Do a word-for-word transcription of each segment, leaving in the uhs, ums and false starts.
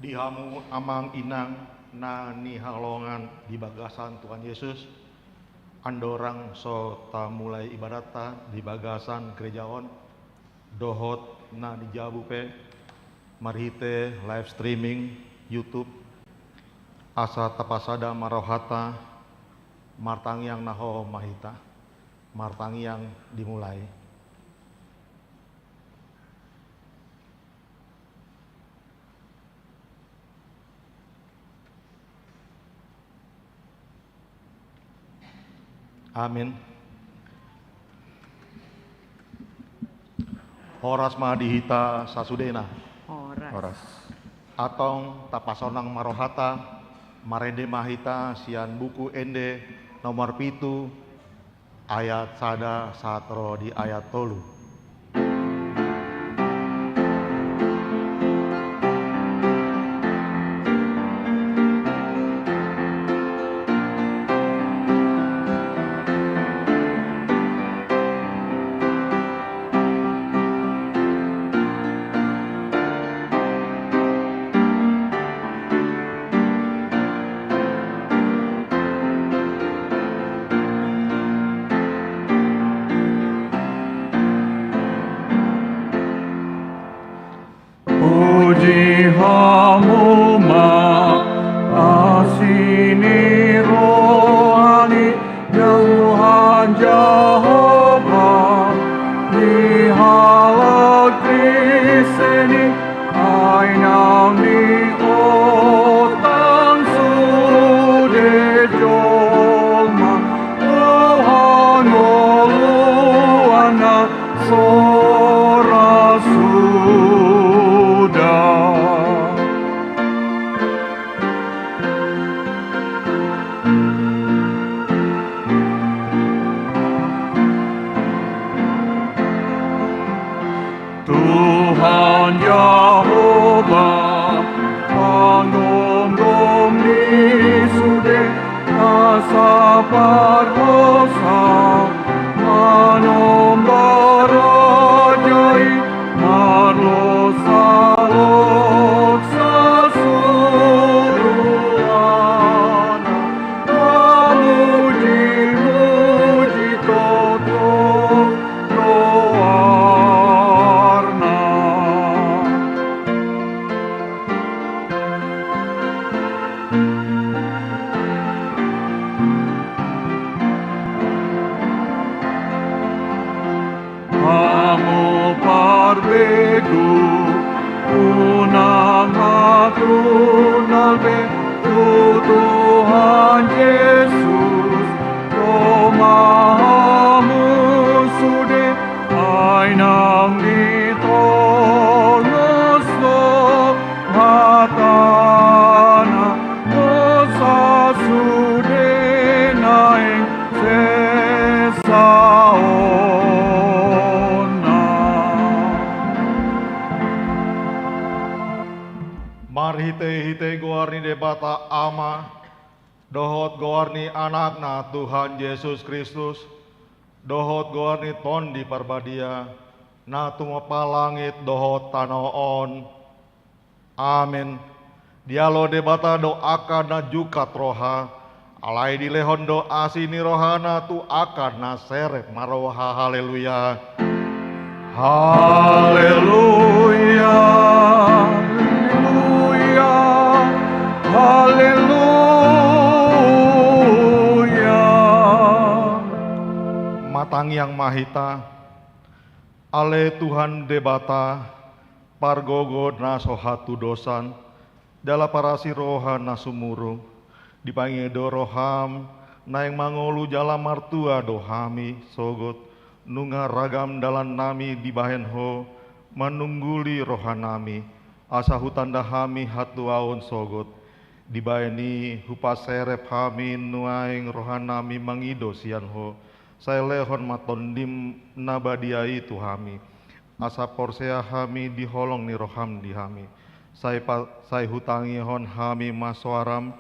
Di hamu amang inang na hinaholongan di bagasan Tuhan Yesus, andorang so tamulai ibadatta di bagasan gereja on, dohot na di jabu pe marhite live streaming YouTube, asa tapasada ma rohanta, martangiang na hohom ma hita. Martangiang dimulai. Amin. Horas ma di hita sasudena. Horas. Horas. Antong tapasonang ma rohanta, marende ma hita sian Buku Ende nomor pitu, ayat sada sahat ro di ayat tolu. Puji hamu ma, asi ni roha ni Tuhan Jahowa, di halak Kristen i, ai naung diotang sude jolma, tu hangoluan na so ra suda. Tuhan Jahowa, panggomgom ni sude na saparhosa, manomba raja i marlos-alos sasuruan, mamuji-muji tongtong goarna. Hamu parbegu, unang hatundal be tu Tuhan Jesus, toma hamu sude, ai naung ditolngos do hatana, dosa sude naeng sesaonna. Marhite-hite goar ni Debata Ama, dohot goar ni Anakna Tuhan Jesus Kristus, dohot goar ni Tondi Parbadia, na tumompa langit dohot tano on. Amen. Dialo Debata do angka na jungkat roha, alai dilehon do asi ni rohana tu angka na serep marroha. Haleluya. Haleluya. Haleluya. Haleluya. Martangiang ma hita. Ale Tuhan Debata, pargogo na so hatudosan, jala parasi roha na sumurung, dipangido roham, naeng mangolu jala martua do hami sogot, nunga ragam dalannami dibahen Ho, manungguli rohanami, asa hutanda hami hatuaon sogot. Dibahen i hupaserep hami nuaeng rohanami mangido sian Ho, sai lehon ma Tondim na badia i tu hami, asa porsea hami di holong ni roham di hami. Sai pa-, sai hutangihon hami ma soaram,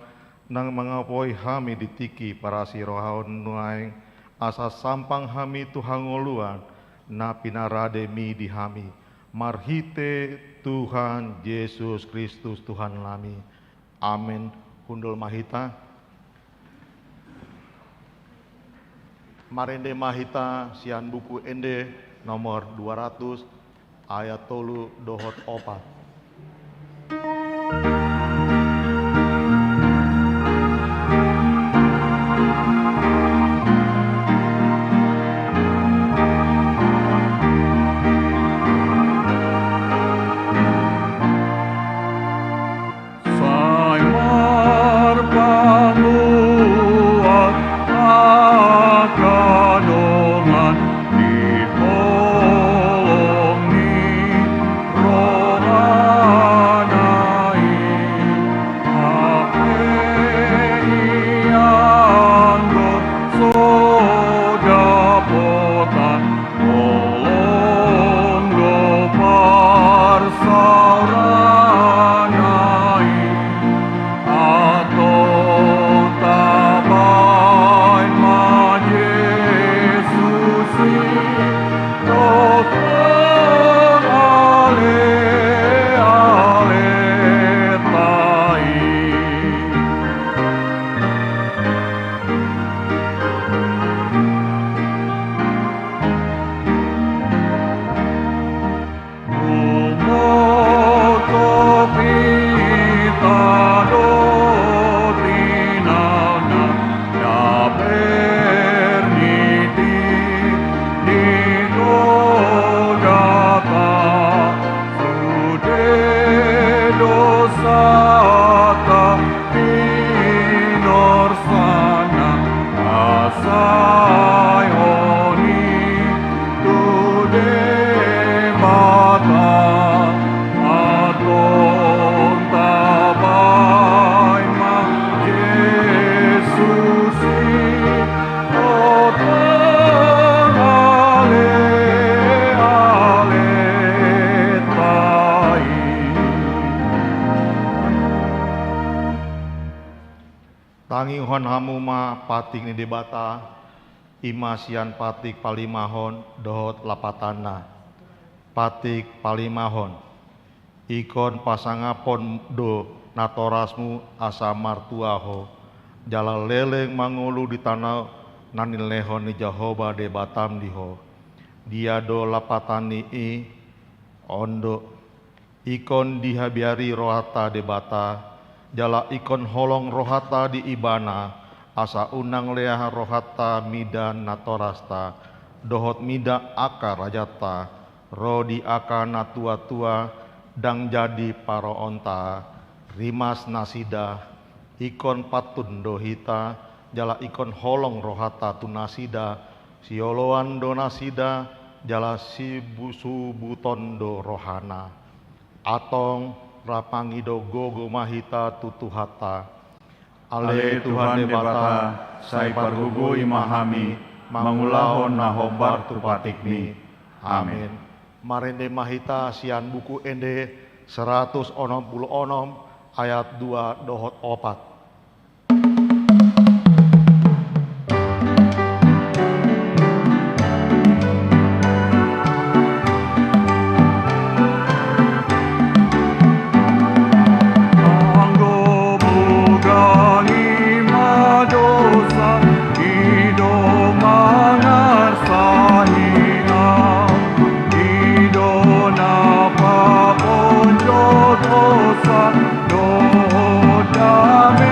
na mangapoi hami di tingki parasi roha on nuaeng, asa sampang hami tu hangoluan na pinarademi di hami. Marhite Tuhan Jesus Kristus Tuhan nami. Amen. Hundul ma hita. Marende ma hita sian Buku Ende nomor dua ratus, ayat tolu dohot opat. Sai marpamuat angka dongan di holong ni rohana i, hape i anggo so dapotan holong do parsaorana i. Antong tabaen ma Jesus i, dohot ale-aleta i. Tumongkop hita do tinangan na pernitik di Golgata, sude dosanta pinorsana, pasaehon i tu Debata. Antong tabaen ma Jesus i, dohot ale-aleta i. Tangihon hamu ma patik ni Debata, i ma sian patik palimahon dohot lapatanna. Patik palimahon. Ingkon pasangaphon do natorasmu asa martua ho, jala leleng mangolu di tano na nilehon ni Jahowa Debatam di ho. Dia do lapatan ni i? On do. Ingkon dihabiari rohanta Debata, jala ingkon holong rohanta di Ibana, asa unang lean rohanta mida natorasta, dohot mida angka rajanta, ro di angka na tua-tua, ndang jadi paroonta. Rimas nasida, ingkon pantun do hita, jala ingkon holong rohanta tu nasida, sioloan do nasida, jala sibu-, subuton do rohana. Antong rap mangido gogo ma hita tu Tuhanta. Ale Tuhan Debata, sai pargogoi ma hami mangulahon na hombar tu patikmi. Amen. Marende ma hita sian Buku Ende seratus onom pulu onom ayat dua dohot opat. Anggo bugang i ma dosa, i do mangarsai au, i do na paponjot hosa dohot dame.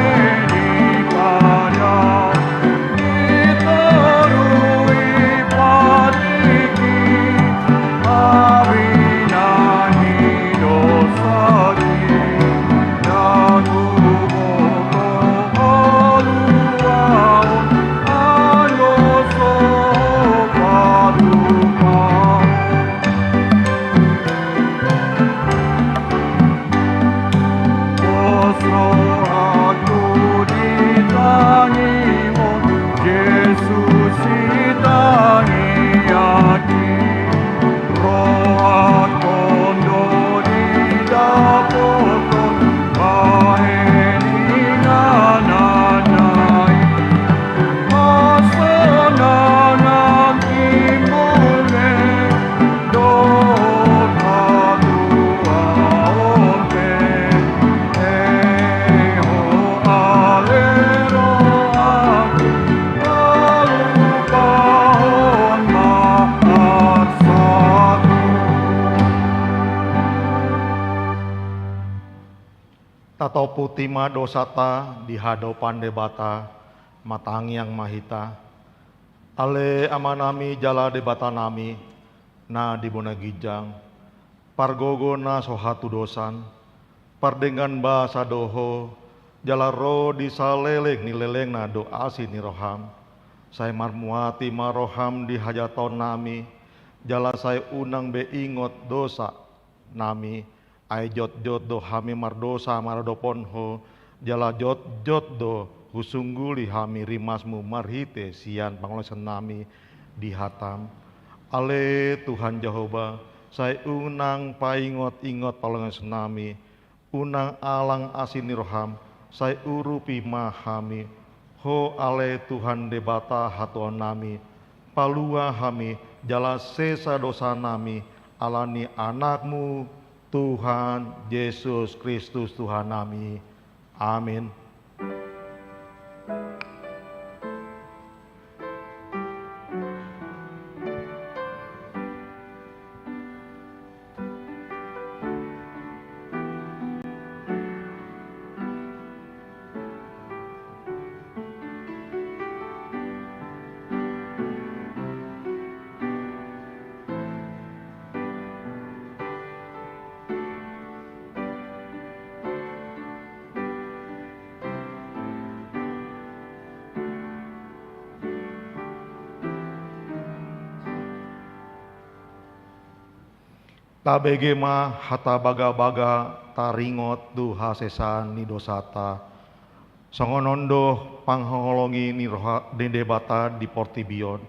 Tatomputi ma dosanta di hadopan Debata, martangiang ma hita. Ale Amanami jala Debatanami, na di bona ginjang, pargogo na so hatudosan, pardenggan basa do Ho, jala ro di saleleng ni lelengna do asi ni roham. Sai marmuati ma roham di hajahatonnami, jala sai unang be ingot dosanami, ai jotjot do hami mardosa maradophon Ho, jala jotjot do husungguli hami rimasmu marhite sian pangalaohonnami di hatam. Ale Tuhan Jahowa, sai unang paingotingot pangalaohonnami, unang alang asi ni roham, sai urupi ma hami. Ho ale Tuhan Debata hatuaonnami, palua hami jala sesa dosanami, ala ni Anakmu Tuhan Jesus Kristus Tuhannami. Amin. Tabege ma hata bagabaga taringot tu hasesaan ni dosanta. Songon on do pangholongi ni roha ni Debata di portibi on.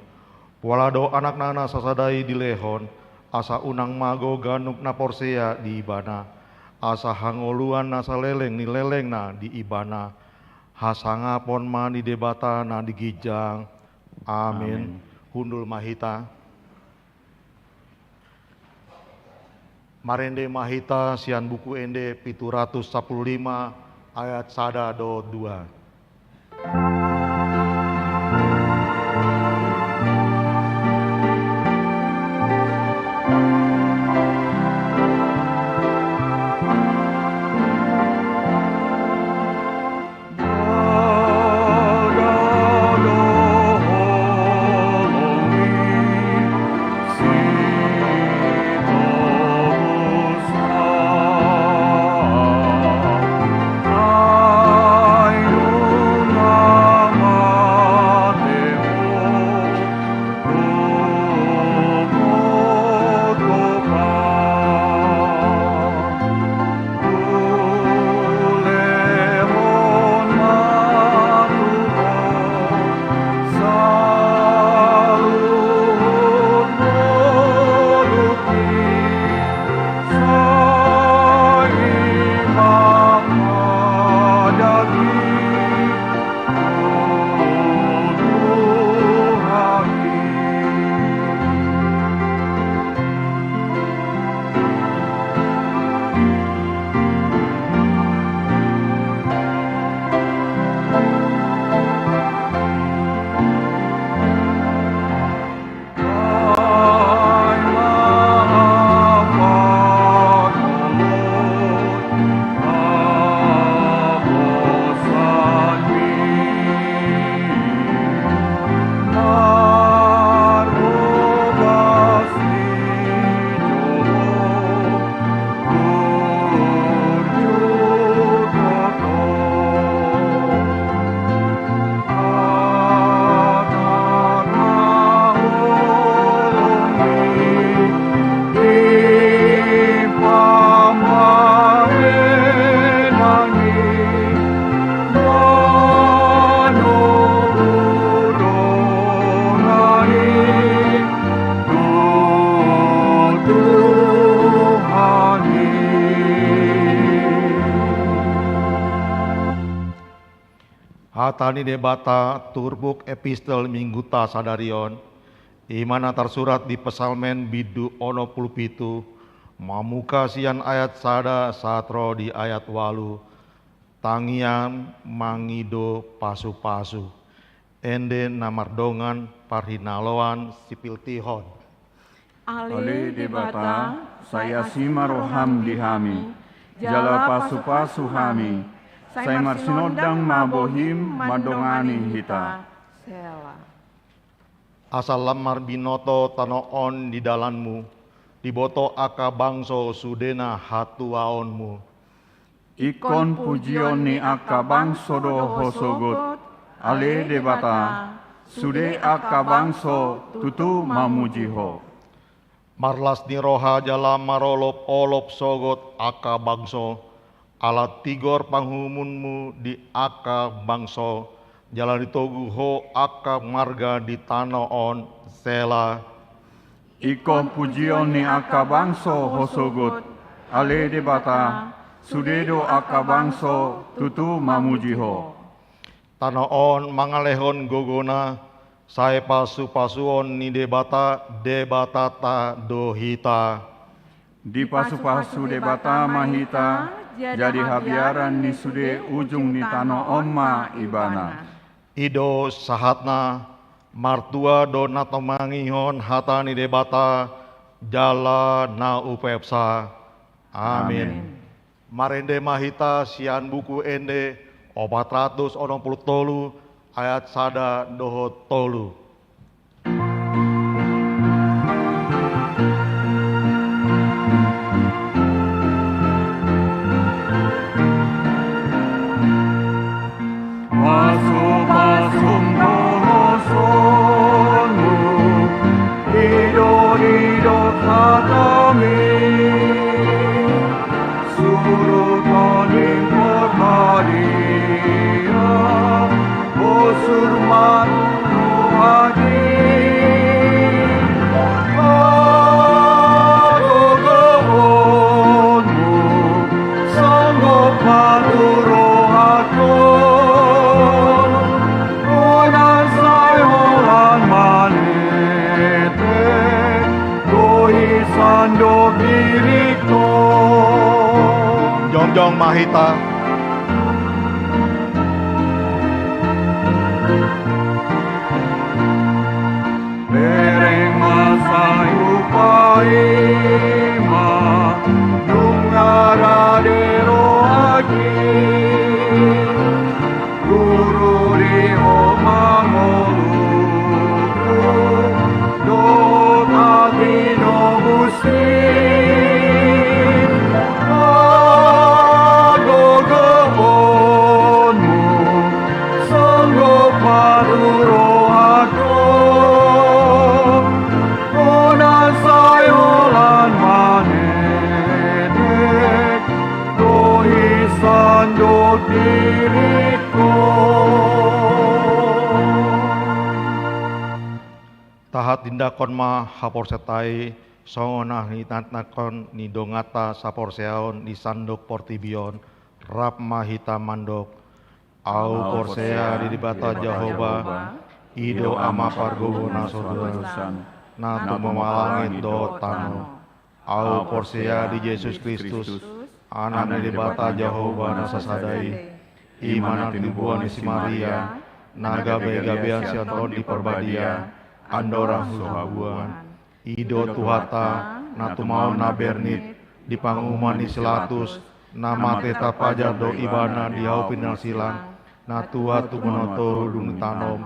Pola do Anakna na sasada i dilehon, asa unang mago ganup na porsea di Ibana, asa hangoluan na saleleng ni lelengna di Ibana. Hasangapon ma ni Debata na di ginjang. Amin. Amin. Hundul ma hita. Marende ma hita sian Buku Ende pitu ratus sampulu lima, ayat sada dohot dua. Hata ni Debata turpuk epistel Mingguta sadari on, i ma na tarsurat di Psalmen bindu onom pulu pitu, mamungka sian ayat sada sahat ro di ayat ualu, tangiang mangido pasupasu. Ende na mardongan parhinaloan sipiltihon. Ale Debata, sai asi ma roham di hami, jala pasu-pasu hami, sai marsinondang ma bohim mandongani hita. Sela. Asa lam marbinoto tano on di dalanmu, diboto angka bangso sudena hatuaonmu. Ingkon pujion ni angka bangso do ho sogot, ale Debata, sude angka bangso tutu mamuji ho. Marlas ni roha jala marolop-olop sogot angka bangso, ala tigor panguhumunmu di angka bangso, jala ditogu ho angka marga di tano on. Sela. Ingkon pujion ni angka bangso ho sogot, ale Debata, sude do angka bangso tutu mamuji ho. Tano on mangalehon gogona, sai pasu-pasuon ni Debata, Debatanta do hita. Dipasu-pasu Debata ma hita, jadi habiaran ni sude ujung ni tano on ma Ibana. I do sahatna. Martua do na tumangihon hata ni Debata, jala na umpeopsa. Amin. Amin. Marende ma hita sian Buku Ende opat ratus onom pulu tolu, ayat sada dohot tolu. Pasu-pasu ma hosonmu, didok-didok hatami. Surut ni Porbadia, bosur ma tu rohangki. Hagogoonmu, sangop ma tu rohangku. Unang sai holan manetek, dohot sandok diringkon. Jongjong ma hita. Bereng ma sai hupaima, nunga rade rohangki. Guru di ho ma ngolungku, dohot atik ni Tuhan. Hagogoonmu, sangop ma tu rohangku. Unang sai holan manetek, dohot sandok diringkon. Tahatindangkon ma haporseaonta i, songon na hinatindangkon ni donganta saporseaon di sandok portibi on. Rap ma hita mandok. Ahu porsea di Debata Jahowa, i do Ama pargogo na so dua, na tumompa langit dohot tano. Ahu porsea di Jesus Kristus, Anak ni Debata Jahowa na sasada i, i ma na tinubuan ni si Maria, na gabe-gabean sian Tondi Parbadia, andorang so habuan. I do Tuhanta, na tumaon na bernit, di panguhuman ni si Pilatus, na mate tarpajar do ibana di hau pinarsilang, na tuat tu banua toru dung ditanom,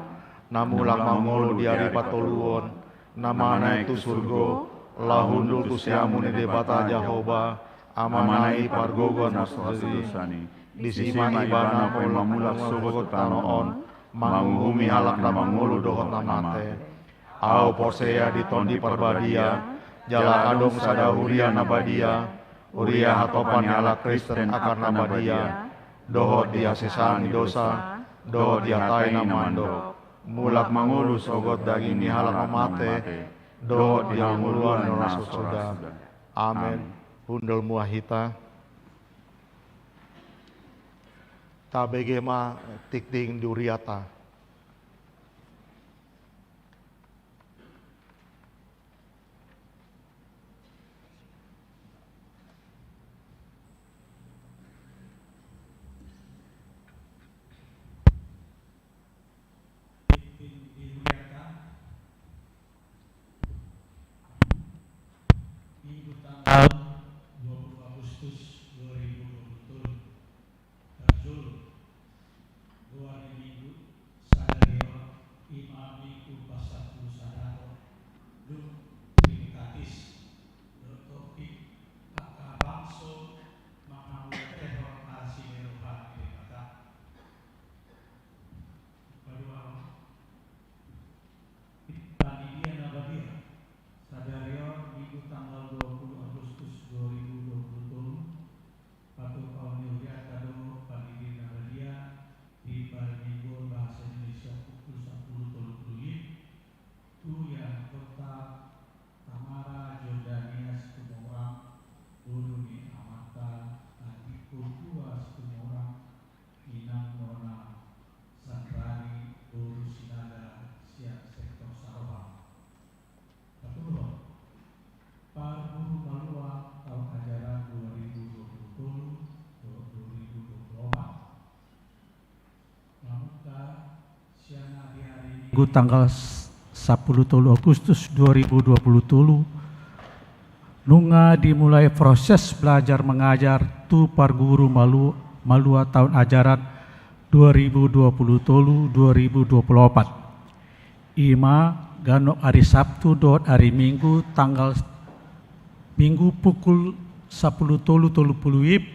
na mulak mangolu di ari patoluhon, na manaek tu surgo, laho hundul tu siamun ni Debata Jahowa, Amana i pargogo na so dua i. Disi ma ibana pola mulak sogot tu tano on, manguhumi halak na mangolu dohot na mate. Ahu porsea di Tondi Parbadia, jala adong sada huria na badia, huria hatopan ni halak Kristen angka na badia, dohot di hasesaan ni dosa, dohot di hatai na mandok. Mulak mangolu sogot daging ni halak na mate, dohot di hangoluan na so suda. Amen. Hundul ma hita. Tabege ma tingting di huriata. Minggu tanggal dua puluh Agustus dua ribu Minggu tanggal s-, sampulu tolu Agustus dua ribu dua pulu tolu, nunga dimulai proses belajar mengajar tu parguru malu-, malua taon ajaran dua ribu dua pulu tolu dua ribu dua pulu opat. I ma ganup ari Sabtu dohot ari Minggu tanggal Minggu pukul sampulu tolu tolu pulu WIB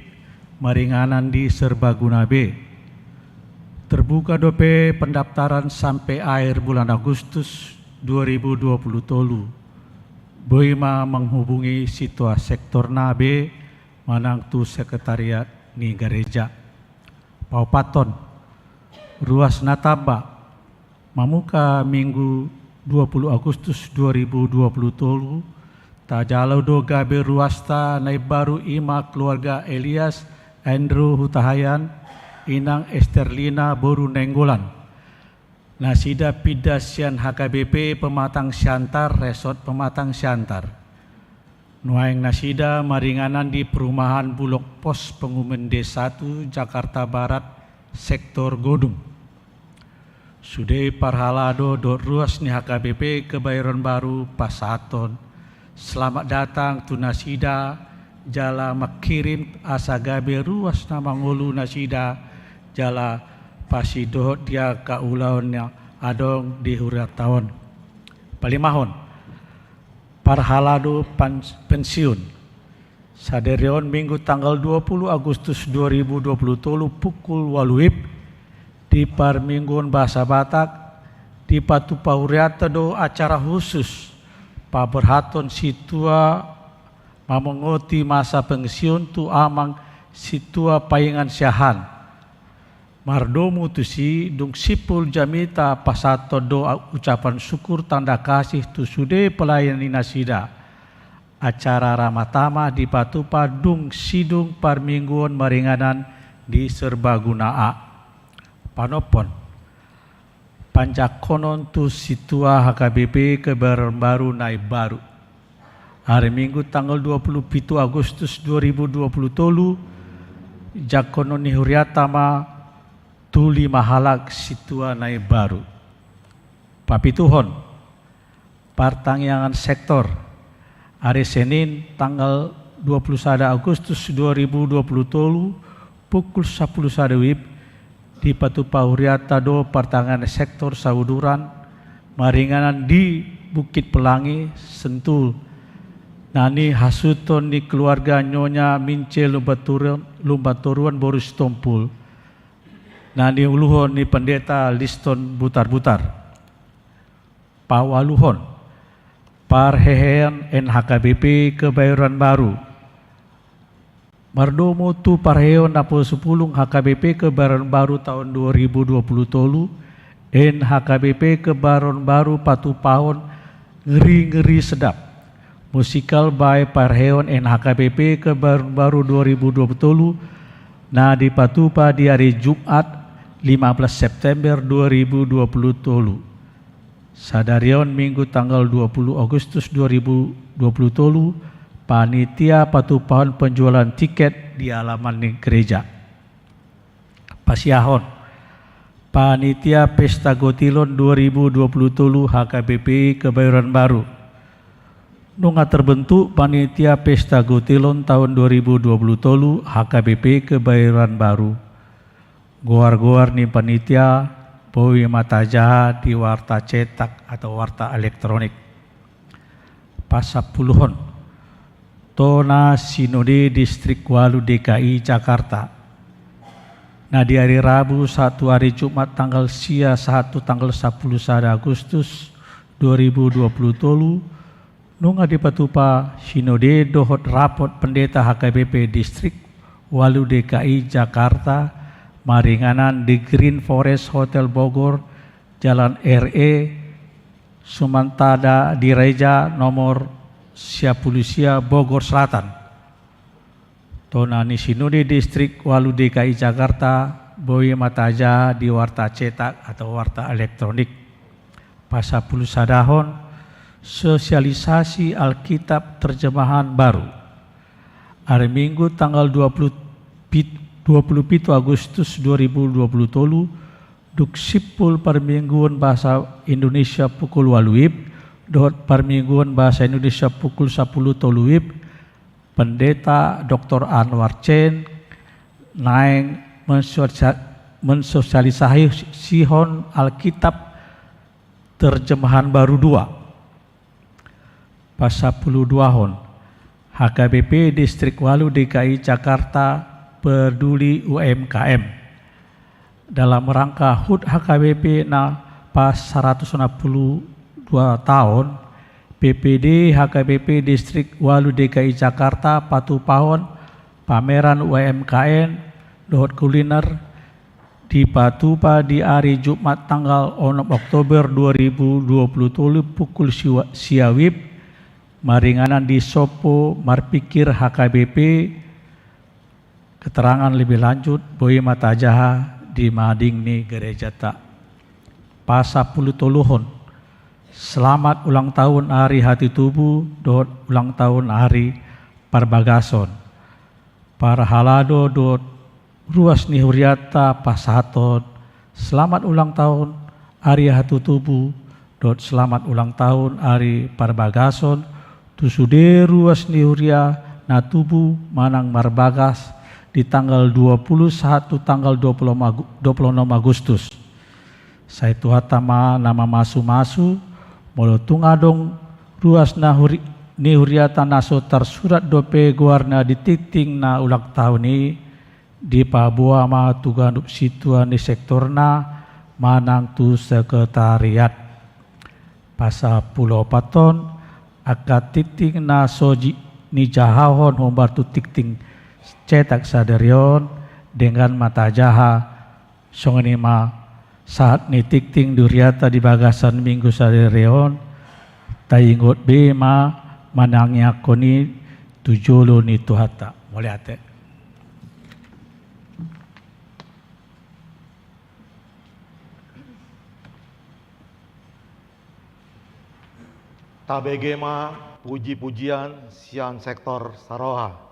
maringanan di Serbaguna B. Terbuka dope pendaftaran sampe akhir bulan Agustus dua ribu dua pulu tolu. Boi ma menghubungi situa sektorna be manang tu sekretariat ni gareja. Paopathon, ruas na tamba. Mamuka Minggu dua pulu Agustus dua ribu dua pulu tolu, tajalo do gabe ruasta na imbaru, i ma keluarga Elias Andrew Hutahaean, inang Esterlina boru Nainggolan. Nasida pinda sian H K B P Pematang Siantar, Resort Pematang Siantar. Nuaeng nasida maringanan di perumahan Bulog Pos Pengumen D satu, Jakarta Barat, sektor Godung. Sude parhalado dohot ruas ni H K B P Kebayoran Baru pasahathon selamat datang tu nasida, jala mangkirim asa gabe ruas na mangolu nasida, jala pasindohot di angka ulaon na adong di hurianta on. Palimahon, parhalado pans-, pensiun. Sadari on Minggu tanggal dua pulu Agustus dua ribu dua pulu tolu pukul ualu WIB, di parmingguon bahasa Batak, dipatupa hurianta do acara khusus paborhathon sintua mamongoti masa pensiun tu amang sintua Paingan Siahaan. Mardomu tusi, dung simpul jamita pasahathon do ucapan syukur tanda kasih tu sude pelayan ni nasida. Acara ramah tamah dipatupa dung sidung parmingguon maringanan di Serbaguna A. Panophon. Panjangkonon tu sintua H K B P Kebayoran Baru na imbaru. Ari Minggu tanggal dua pulu pitu Agustus dua ribu dua pulu tolu, jangkonon ni hurianta ma tu lima halak sintua na imbaru. Papituhon, partangiangan sektor. Ari Senin tanggal dua pulu sada Agustus dua ribu dua pulu tolu, pukul sampulu sada WIB, dipatupa hurianta do partangiangan sektor sauduran maringanan di Bukit Pelangi, Sentul, na nihasuhuton ni keluarga Nyonya Mince Lumbantoruan, Lumbantoruan boru Sitompul, na niuluhon ni Pendeta Liston Butarbutar. Paualuhon, parheheon N H K B P Kebayoran Baru. Mardomu tu parheheon Naposupulung H K B P Kebayoran Baru taon dua ribu dua pulu tolu, N H K B P Kebayoran Baru patupahon Ngeri-ngeri Sedap. Musikal by parheheon N H K B P Kebayoran Baru dua ribu dua pulu tolu, na dipatupa di ari Jumat lima belas September dua ribu dua pulu tolu. Sadari on Minggu tanggal dua pulu Agustus dua ribu dua pulu tolu, panitia patupahon penjualan tiket di alaman ni gereja. Pasiahon, panitia Pesta Gotilon dua ribu dua pulu tolu H K B P Kebayoran Baru. Nunga terbentuk panitia Pesta Gotilon taon dua ribu dua pulu tolu H K B P Kebayoran Baru. Goar-goar ni panitia boi ma tajaha di warta cetak atau warta elektronik. Pasampuluhon, tona Sinode Distrik ualu D K I Jakarta, na di ari Rabu sahat tu ari Jumat tanggal sia sahat tu tanggal sampulu sada Agustus dua ribu dua pulu tolu, nunga dipatupa Sinode dohot rapot Pendeta H K B P Distrik ualu D K I Jakarta maringanan di Green Forest Hotel Bogor, Jalan R E Sumantada Diraja nomor sia pulu sia, Bogor Selatan. Tona ni Sinode Distrik ualu D K I Jakarta boi ma tajaha di warta cetak atau warta elektronik. Pasampulu sadahon, sosialisasi Alkitab terjemahan baru. Ari Minggu tanggal dua puluh pit-, dua puluh pitu Agustus dua ribu dua puluh tolu, Dung simpul parmingguon bahasa Indonesia pukul ualu WIB dohot parmingguon bahasa Indonesia pukul sapuluh tolu WIB, Pendeta Doktor Anwar Chen naeng mensosia-, mensosialisasihon Alkitab terjemahan baru dua. Pasampuluduahon, H K B P Distrik ualu D K I Jakarta peduli U M K M. Dalam rangka hut H K B P na pasaratus onom pulu dua taon, P P D H K B P Distrik ualu D K I Jakarta patupahon pameran U M K M dohot kuliner dipatupa di ari Jumat tanggal onom Oktober dua ribu dua puluh tolu pukul sia-, sia WIB, maringanan di sompo marpikir H K B P. Keterangan lebih lanjut boi ma tajaha di mading ni gerejata. Pasampulutoluhon, selamat ulang tahun ari hatutubu dohot ulang tahun ari parbagason. Parhalado dohot ruas ni huriata pasahathon selamat ulang tahun ari hatutubu dohot selamat ulang tahun ari parbagason tu sude ruas ni huria na tubu manang marbagas di tanggal dua puluh sahat tu tanggal dua puluh Agu-, dua puluh onom Agustus. Sai Tuhanta ma na mamasu-masu, molo tung adong ruas na huri-, ni huriata na so tarsurat dope goarna di tingting na ulang tahun i, dipaboa ma tu ganup sintua ni sektorna manang tu sekretariat. Pasampuluopathon, angka tingting na so ji-, nijahahon hombar tu tingting cetak sadari on, denggan ma tajaha. Songon i ma sahat ni tingting di huriata di bagasan minggu sadari on, taingot be ma manangiangkon i tu jolo ni Tuhanta. Mauliate. Tabege ma puji-pujian sian sektor Saroha.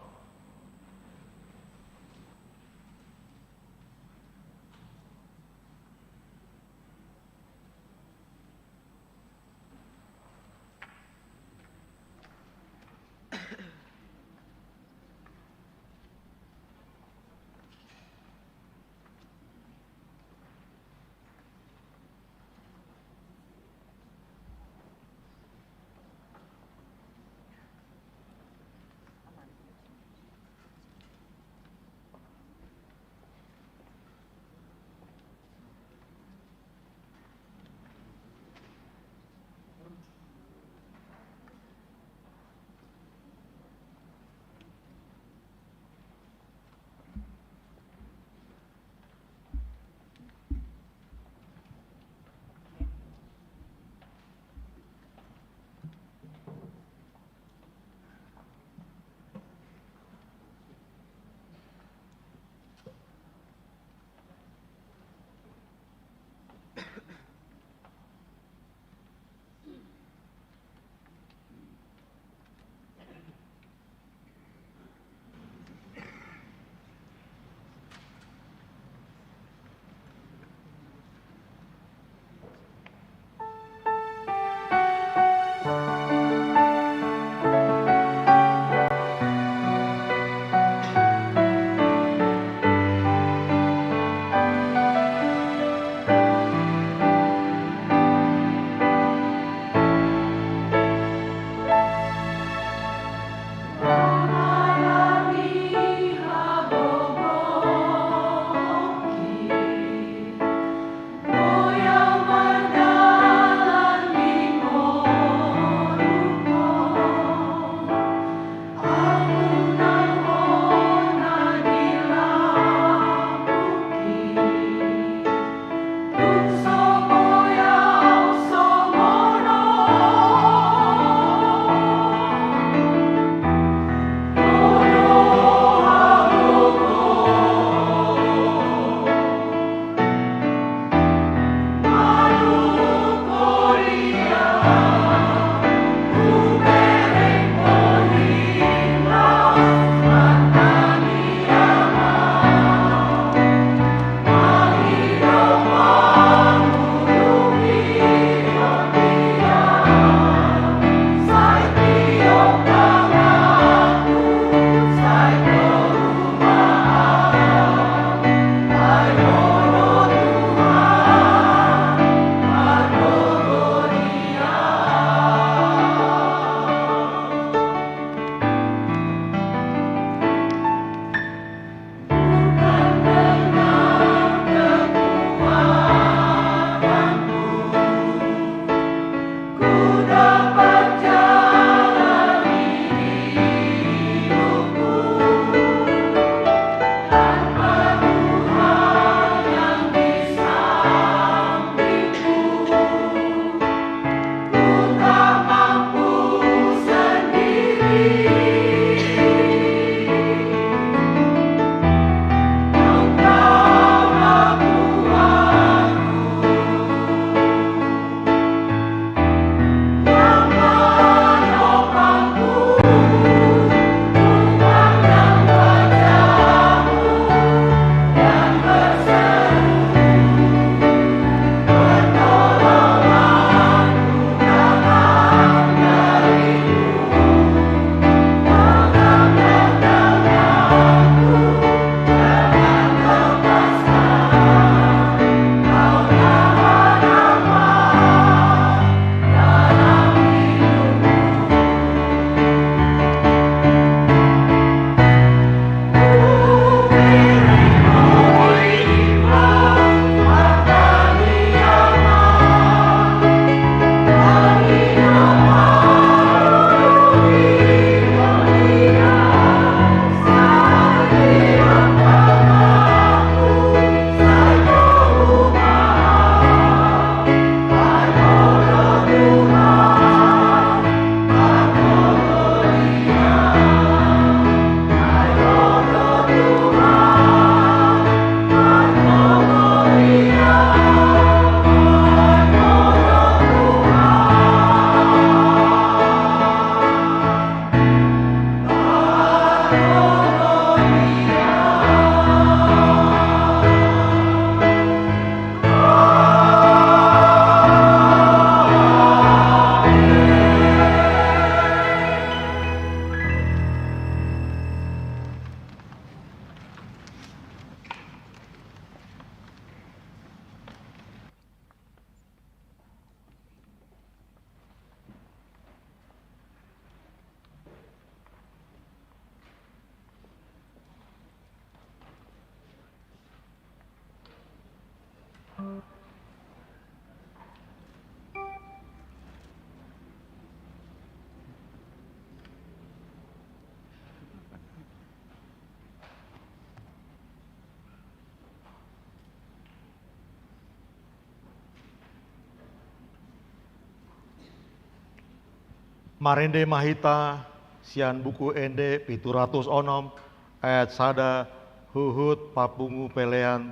Marende ma hita sian Buku Ende pitu ratus onom, ayat sada, huhut papungu pelean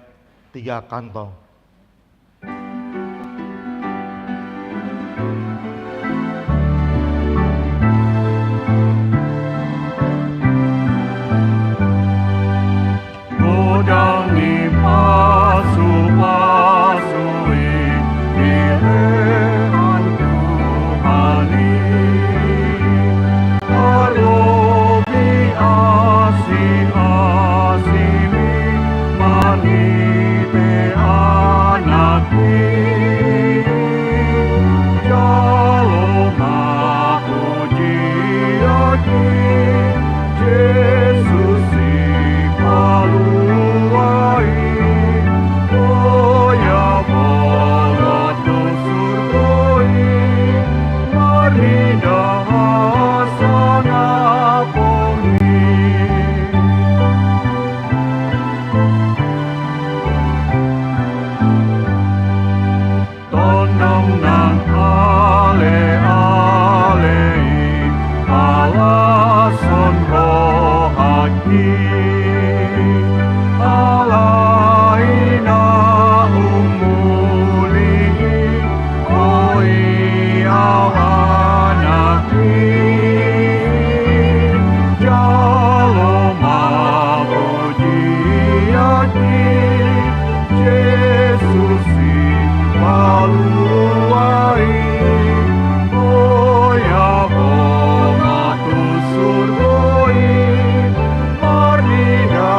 tiga kantong. Godang ni pasupasu i dilehon Tuhan i, tarlobi asiasi ni marhite Anak i. Jalo ma pujian i, Jesus Sipalua i. Boya bongot tu surgo i, marnida hasangapon i. Tondong nang aleale i palashon rohangki, alai na umuli i, boi au Anak i. Jalo ma pujian i, Jesus Sipalua i. Boya bongot tu surgo i, marnida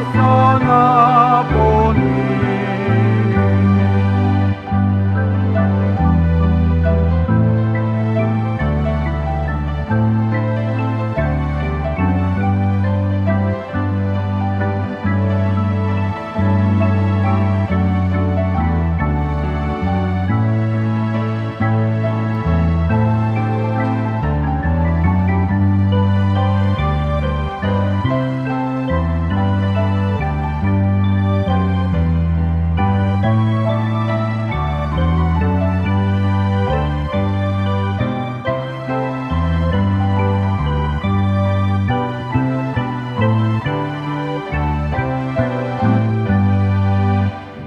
hasangapon i.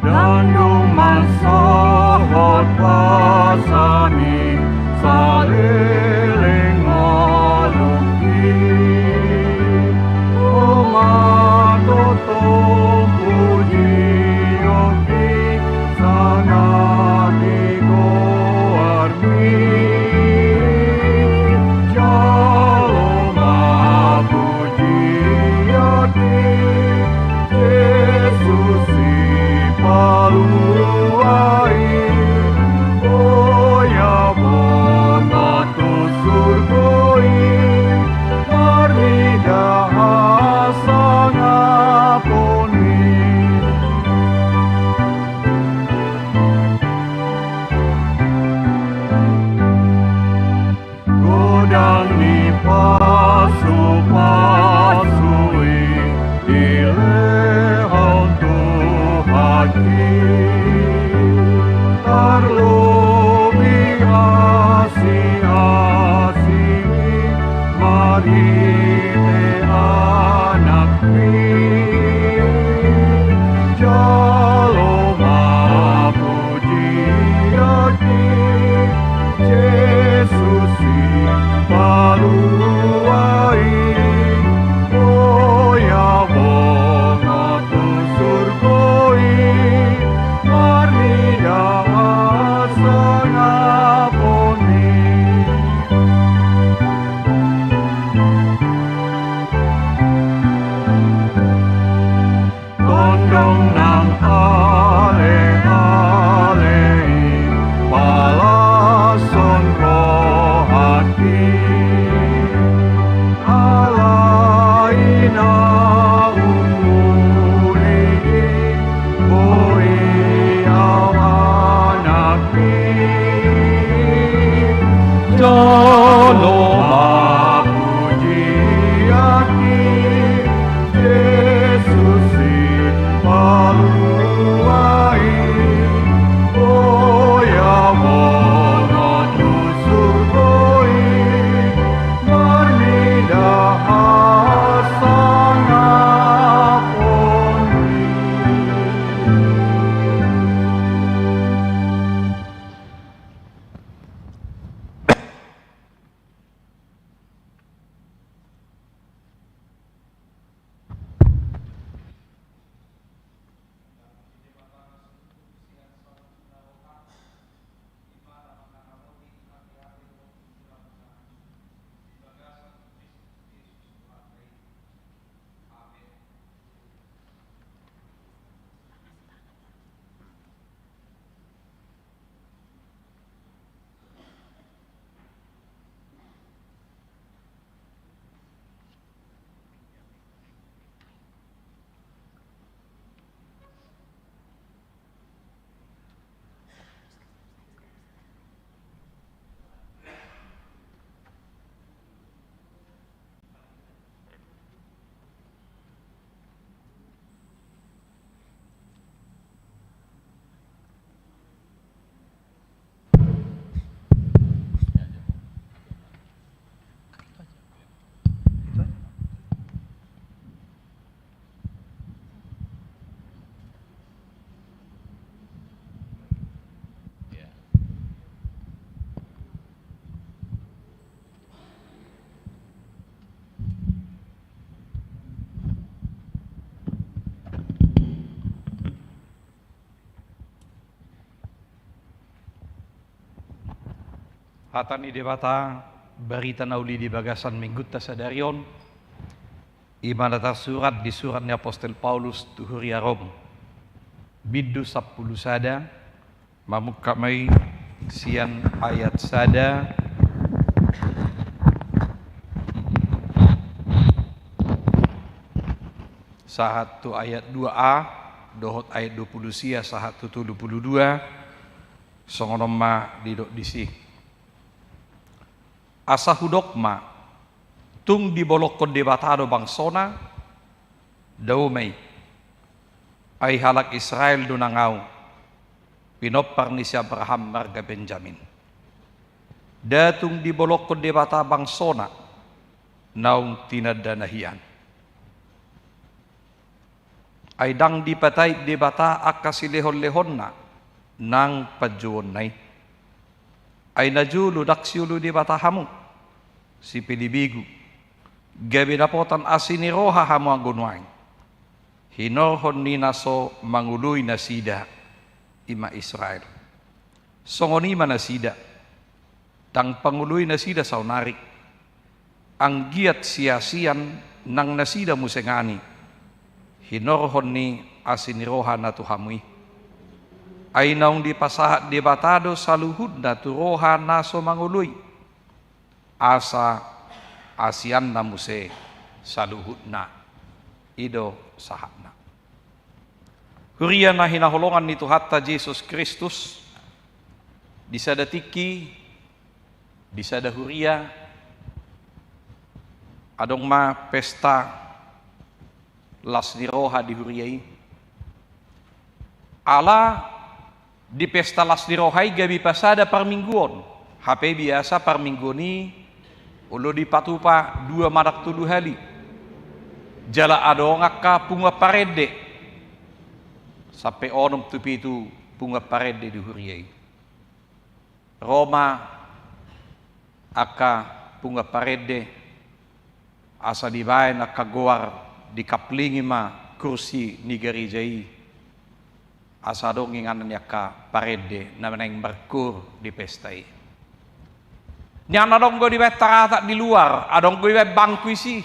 Ndang dung mansohot basa ni saleleng ngolungki, on ma tongtong pujionki, sangap i goarmi. Jalo ma pujian i, Jesus Sipalua i. Boya bongot tu surgo i, marnida hasangapon i. Godang ni pasupasu i dilehon Tuhan i, tarlobi asiasi ni marhite Anak i. Jalo ma pujian i, Jesus Sipalua i. Boya bongot tu surgo i, marnida hasangapon i. Tondong nang aleale i palashon rohangki, alai na umuli i boi au anakmi. Jalo ma pujian i, Jesus Sipalua Hata ni Debata, barita na uli di bagasan minggunta sadari on, i ma na tarsurat di surat ni apostel Paulus tu huria Rom. Bindu sampulu sada, mamungka ma i sian ayat sada sahat tu ayat dua a, dohot ayat dua pulu sia sahat tu tolu pulu dua, songon on ma didok disi. Asa hudok ma, tung dibolongkon Debata do bangsona? Dao ma i. Ai halak Israel do nang ahu, pinompar ni si Abraham marga Benjamin. Nda tung dibolongkon Debata bangsona, naung tinandana hian. Ai ndang dipatait Debata angka silehonlehonna nang panjouonna i. Ai najolo ndang sioloi Debata hamu, sipelebegu, gabe dapotan asi ni roha hamu anggo nuaeng, hinorhon ni na so mangoloi nasida, i ma Israel. Songon i ma nasida, ndang pangoloi nasida saonari. Anggiat siasian nang nasida muse ngani, hinorhon ni asi ni roha na tu hamu i. Ai naung dipasahat Debata do saluhutna tu roha na so mangoloi, asa asianna muse saluhutna. I do sahatna. Huria na hinaholongan ni Tuhanta Jesus Kristus, di sada tingki, di sada huria, adong ma pesta las ni roha di huria i. Ala di pesta las ni roha i gabe pasada parmingguon. Hape biasa parmingguon i olo dipatupa dua manang tolu hali. Jala adong angka punguan parende sampe onom tu pitu punguan parende di huria i. Ro ma angka punguan parende, asa dibaen angka goar, dikaplingi ma kursi ni gareja i, asa adong inganan ni angka parende na naeng markoor di pesta i. Nian adong do dibaen taratak di luar, adong do dibaen bangku disi.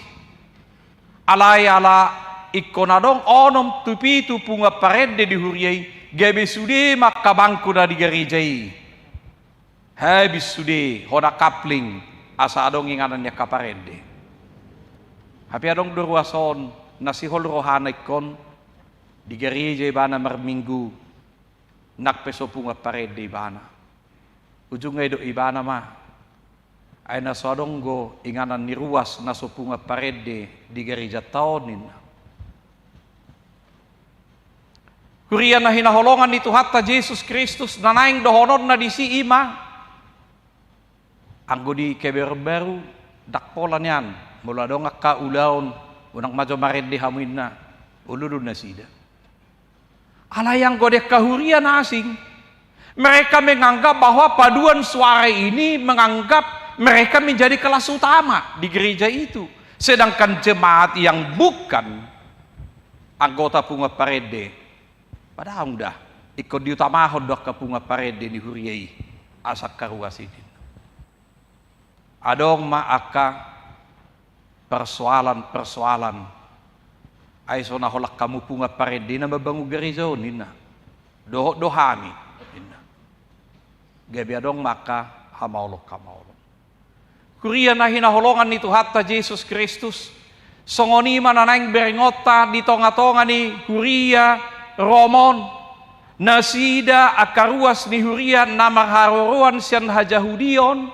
Alai ala ingkon adong onom tu pitu punguan parende di huria i, gabe sude ma angka bangku na di gareja i. Habis sude hona kapling, asa adong inganan ni angka parende. Hape adong do ruas on na sihol rohana ingkon, di gareja ibana marminggu, nang pe so punguan parende ibana. Ujungna didok ibana ma, ai na so adong do inganan ni ruas na so punguan parende di garejanta on, ninna. Huria na hinaholongan ni Tuhanta Jesus Kristus, na naeng dohononna disi i ma, anggo di Kebayoran Baru, ndang pola nian, molo adong angka ulaon, unang ma jo marende hamu, ninna, olo do nasida. Alai anggo di angka huria na asing, mereka menganggap bahwa paduan suara ini menganggap mereka menjadi kelas utama di gereja itu. Sedangkan jemaat yang bukan anggota punguan parende, padahal dah, ingkon diutamahon do angka punguan parende ni huria i, asa angka ruas i, ninna. Adong ma angka persoalan-persoalan. Ai so na holan hamu punguan parende na mambangun gareja on, ninna. Dohot do hami, ninna. Gabe adong ma angka hamaolon-hamaolon. Huria na hinaholongan ni Tuhanta Jesus Kristus, songon i ma na naeng berengonta di tonga-tonga ni huria Rom on, nasida angka ruas ni huria na marharoroan sian hajahudion,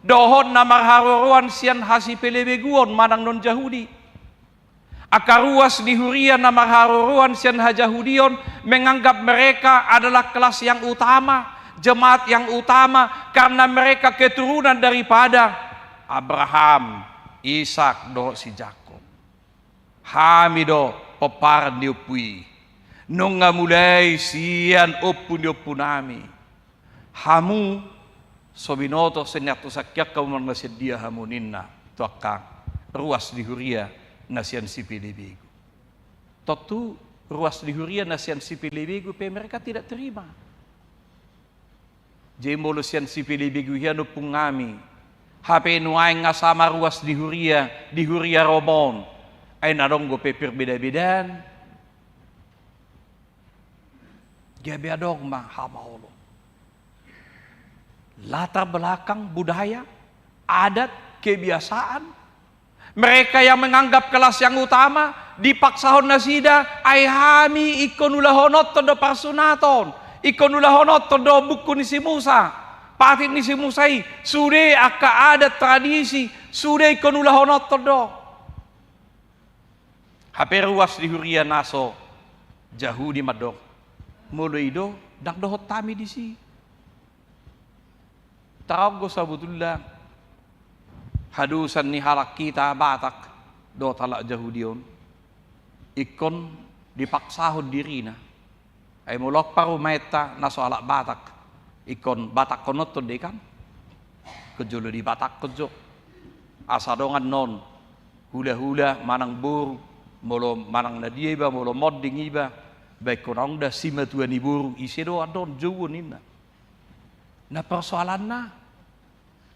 dohot na marharoroan sian hasipelebeguon manang non Jahudi. Angka ruas ni huria na marharoroan sian hajahudion menganggap mereka adalah kelas yang utama, jemaat yang utama, karena mereka keturunan daripada Abraham, Ishak, dohot si Jakob. Hami do pomparan ni ompu i, nunga mulai sian ompu ni ompunami. Hamu so binoto sian nian tu sangkian hamu manang na sian dia hamu, ninna tu angka ruas ni huria na sian sipelebegu. Tontu ruas ni huria na sian sipelebegu pe mereka tidak terima. Jadi molo sian sipelebegu hian ompung nami, hape nuaeng nga sama ruas di huria, di huria Roma on, ai na adong dope perbeda-bedaan. Gabe adong ma hamaolon. Latar belakang budaya, adat, kebiasaan. Mereka yang menganggap kelas yang utama, dipaksahon nasida, ai hami ingkon ulahononton do parsunaton, ingkon ulahononton do buku ni si Musa, patik ni si Musa i, sude angka adat tradisi, sude ingkon ulahononton do. Hape ruas di huria na so Jahudi mandok, molo i do, ndang dohot hami disi. Taon do sabotulna hadosan ni halak hita Batak dohot halak Jahudi on, ingkon dipaksahon dirina. Ai molo parumaenta na so halak Batak, ingkon Batakhononton do i kan. Ingkon jolo dibatakhon jo. Asa adong annon hula-hula manang boru, molo manang na dia iba, molo monding iba, ba ingkon adong da simatua ni boru, ise do annon jouon ninna. Na persoalanna,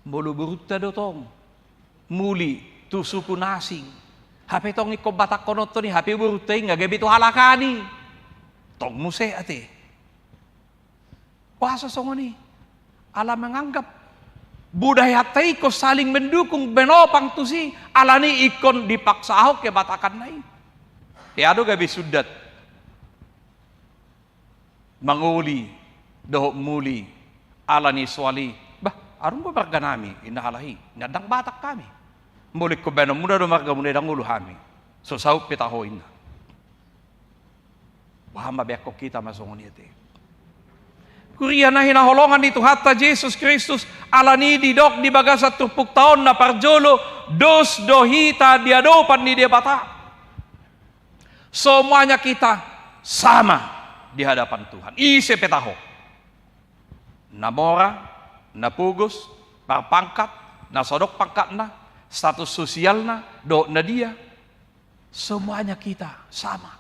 molo borunta do tong muli tu suku na asing, hape tong ingkon Batakhononton i, hape borunta i nga gabe tu halak an i. Tong muse ate. Boasa songon i? Ala menganggap budayanta i ingkon saling mendukung, menopang tusi, alani ingkon dipaksahon kebatakanna i. Ia do gabe sundat mangoli dohot muli, alani soal i, bah, adong do marga nami, inna halak i, nga ndang Batak hami. Molo ingkon baenonmuna do margamuna i, ndang olo hami. So saut pe taho, inna. Boha ma beakhon hita ma songon i ate. Huria na hinaholongan ni Tuhanta Jesus Kristus, alani didok di bagasan turpukta on na parjolo, dos do hita di adopan ni Debata. Semuanya kita sama di hadapan Tuhan. Ise pe taho. Na mora, na pogos, parpangkat, na so adong pangkatna, status sosialna, dohot na dia. Semuanya kita sama.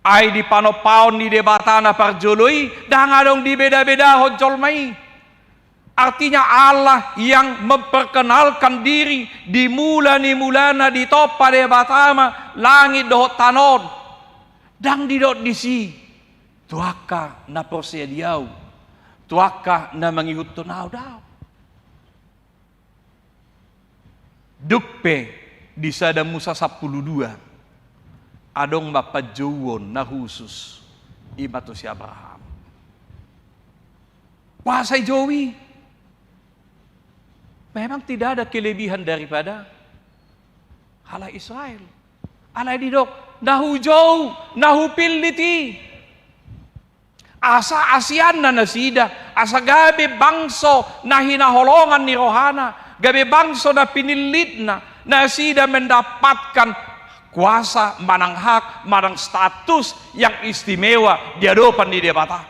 Ai di panompaon ni Debata na parjolo i, ndang adong dibeda-bedahon jolma i. Artinya Allah yang memperkenalkan diri di mula ni mulana, ditompa Debata ma langit dohot tano on. Ndang didok disi tu angka na porsea di Ahu, tu angka na mangihuthon Ahu, daong. Dung pe di Sada Musa sampulu dua, adong ma panjouon na khusus, i ma tu si Abraham. Boasa dijou i? Memang tidak ada kelebihan daripada halak Israel. Alai didok, na hujou, na hupillit i. Asa asianna nasida, asa gabe bangso na hinaholongan ni rohana, gabe bangso na pinillitna, nasida mendapatkan kuasa manang hak, manang status yang istimewa di adopan ni Debata.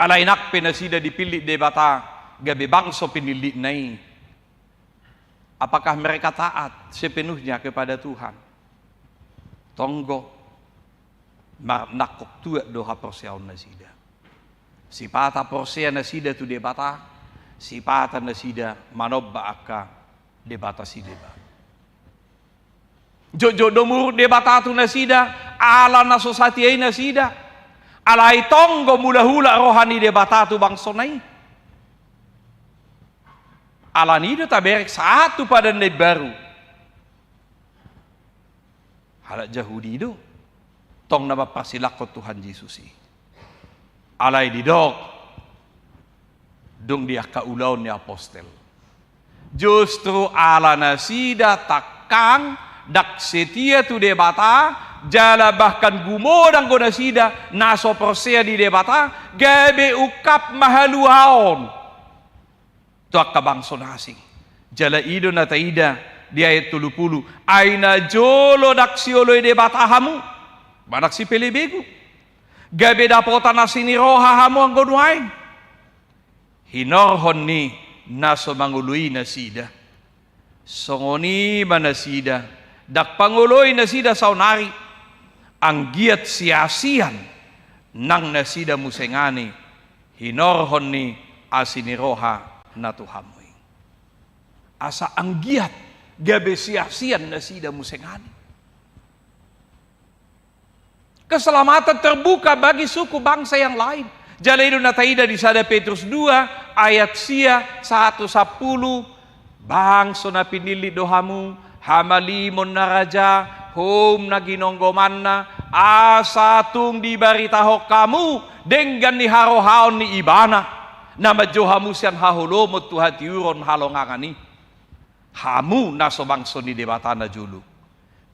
Alai nang pe nasida dipillit Debata gabe bangso pinillitna i, apakah mereka taat sepenuhnya kepada Tuhan? Tong do, ma-, nangkok tuat do haporseaon nasida. Sipata porsea nasida tu Debata, sipata nasida manomba angka debata sidebata. Jotjot do muruk Debata tu nasida, ala na so satia i nasida. Alai tong do mulahulak roha ni Debata tu bangsona i. Alani i do taberek sahat tu Padan na Imbaru. Halak Jahudi do tong na mamparsilanghon Tuhan Jesus i. Alai didok dung di angka Ulaon ni Apostel, justru ala nasida tangkang, ndang setia tu Debata, jala bahkan gumodang do nasida na so porsea di Debata, gabe ungkap ma haluaon tu angka bangso na asing. Jala i do na taida di ayat tolu pulu, ai najolo ndang sioloi Debata hamu, manang sipelebegu. Gabe dapotan asi ni roha hamu anggo nuaeng. Hinorhon ni na so mangoloi nasida. Songon i ma nasida, ndang pangoloi nasida saonari, anggiat siasian nang nasida muse ngani hinorhon ni asi ni roha na tu hamu i. Asa anggiat gabe siasian nasida muse ngani. Keselamatan terbuka bagi suku bangsa yang lain. Jala i do na taida di sada Petrus dua ayat sia sahat tu sampulu, bangso na pinillit do hamu, hamalimon na raja, houm na ginonggomanna, asa tung dibaritahon hamu denggan ni harohaon ni Ibana, na manjou hamu sian haholomon tu hatiuron halongangan i. Hamu na so bangso ni Debata na jolo,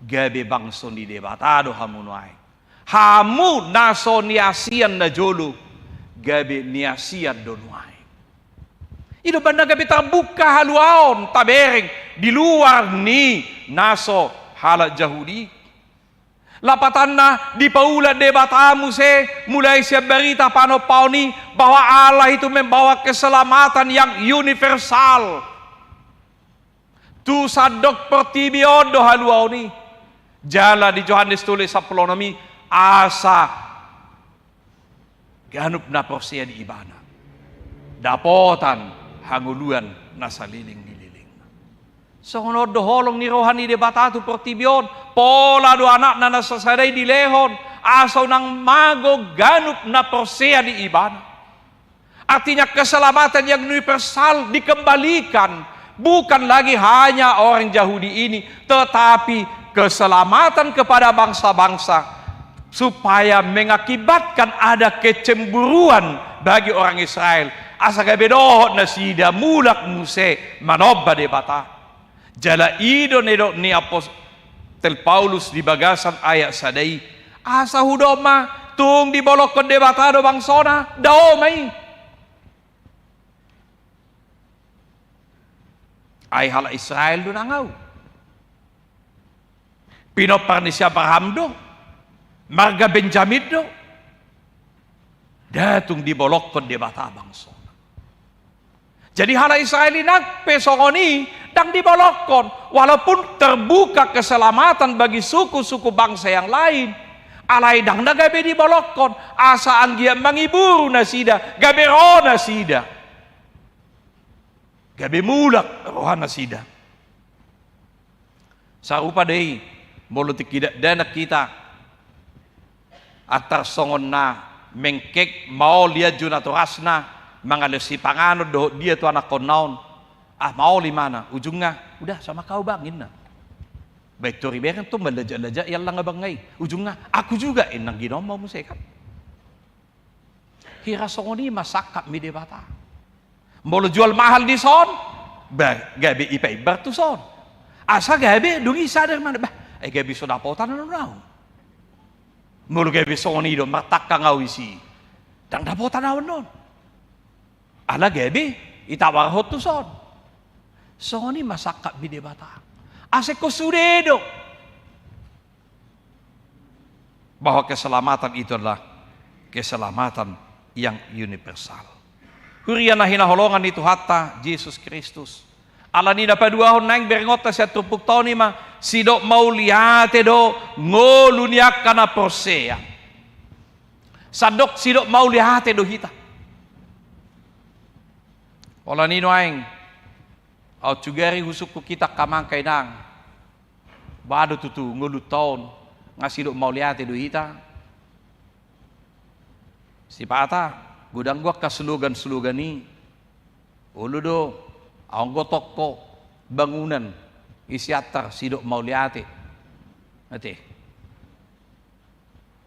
gabe bangso ni Debata do hamu nuaeng. Hamu na so niasian na jolo, gabe niasian do nuaeng. I do umbahen na gabe tarbuka haluaon tabereng di luar ni na so halak Jahudi. Lapatanna, dipaulak Debata muse mulai sian barita panompaon i, bahwa Allah itu membawa keselamatan yang universal. Tu sandok portibi on do haluaon i. Jala di Johannes tolu sampulu onom i, asa ganup na porsea di Ibana dapotan hangoluan na saleleng ni lelengna. Songon on do holong ni roha ni Debata tu portibi on, pola do Anakna na sasada i dilehon, asa unang mago ganup na porsea di Ibana. Artinya, keselamatan yang universal dikembalikan, bukan lagi hanya orang Yahudi ini, tetapi keselamatan kepada bangsa-bangsa, supaya mengakibatkan ada kecemburuan bagi orang Israel, asa gabe dohot nasida mulak muse manomba Debata. Jala i do na nidok ni apostel Paulus di bagasan ayat sada i, asa hudok ma, tung dibolongkon Debata do bangsona? Dao ma i. Ai halak Israel do nang ahu. Pinompar ni si Abraham do, marga Benjamin do. Nda tung dibolongkon Debata bangsona. Jadi halak Israel i nang pe songon i, ndang dibolongkon, walaupun terbuka keselamatan bagi suku-suku bangsa yang lain. Alai ndang na gabe dibolongkon, asa anggiat mangiburu nasida, gabe ro nasida, gabe mulak roha nasida. Sarupa do i, molo tingki dakdanak hita, antar songon na mengkek, maol i anju natorasna, mangalehon sipanganon dohot dia tu anakkonna on. Ah, maol imana, ujungna, "Udah, sama kau, Bang," ninna. Baen tor ibereng tong, manlajak-lajak i allang abangna i. Ujungna, "Aku juga," ninna, ginomba muse kan. Hira songon i ma sangkap ni Debata. Molo jual mahal dison, bah, gabe ipaimbar tuson. Asa gabe dung i sadar ma, bah, ai gabe so dapotan annon ahu. Molo gabe songon i do martangkang ahu disi, ndang dapotan ahu annon. Ala gabe itawarhon tuson. Songon i ma sangkap ni Debata. Asa ingkon sude do. Bahwa keselamatan itu adalah keselamatan yang universal. Huria na hinaholongan ni Tuhanta Jesus Kristus. Ala ni na paduahon naeng berengonta sian turpukta on i ma, sidok mauliate do ngolu ni angka na porsea. Sandok sidok mauliate do hita. Ala ni nuaeng, aut sugari husungkun hita angka amang inang. Boha do tutu ngolunta on, nga sidok mauliate do hita? Sipata, godang do angka slogan-slogan i. Olo do, adong do toko bangunan i siantar sidok mauliate. Ate.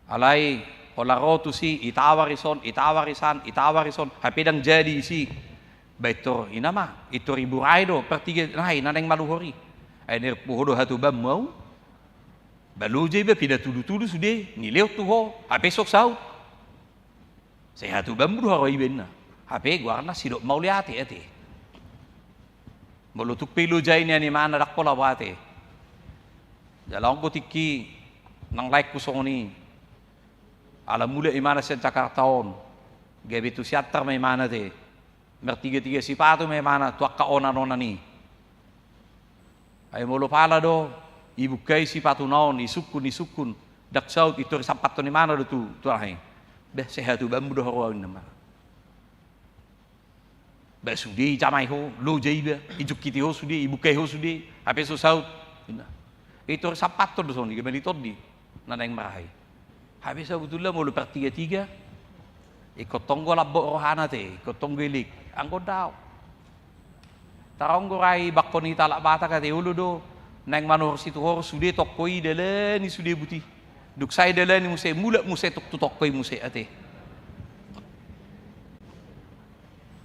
Alai, holan ro tusi, itawar dison, itawar disan, itawar dison, hape ndang jadi disi. Baen tor, i nama, pintor iburai do, partigana i na naeng maluhur i. Ai nirpu ho do hatobanmu ahu. Ba loja iba pinatudu-tudu sude, nilehon tu ho, hape so saut. Sai hatobanmu do haroa iba ninna. Hape goarna sidok mauliate, ate. Molo tung pe loja i nian imana ndang pola boha ate. Jala on do tingki nang laengku songon i. Ala mulak imana sian Jakarta on. Gabe tu siantar ma imana ate. Martiga-tiga sipatu ma imana tu angka onan-onan i. Ai molo pala do, ibungkai sipatuna on, isungkun, isungkun. Ndang saut, pintor isampathon imana do tu, tu aha i. Bah, sai hatubanmu do haroa on, ninna. Bah, sude ijamai ho, loja iba, ijungkiti ho sude, ibukai ho sude, hape so saut. Ninna. Itor sampathon do songon i, gabe mali tondi na naeng marhaha i. Hape sabotulna molo partiga-tiga, ingkon tonggo lambok rohana ate, ingkon tonggo elek, anggo ndang. Taronggo ra i bangko ni halak Batak ate, olo do naeng manuhor situhor, sude tongko i dalani sude buti. Dung sae dalani muse, mulak muse tuk tu tongko i muse ate.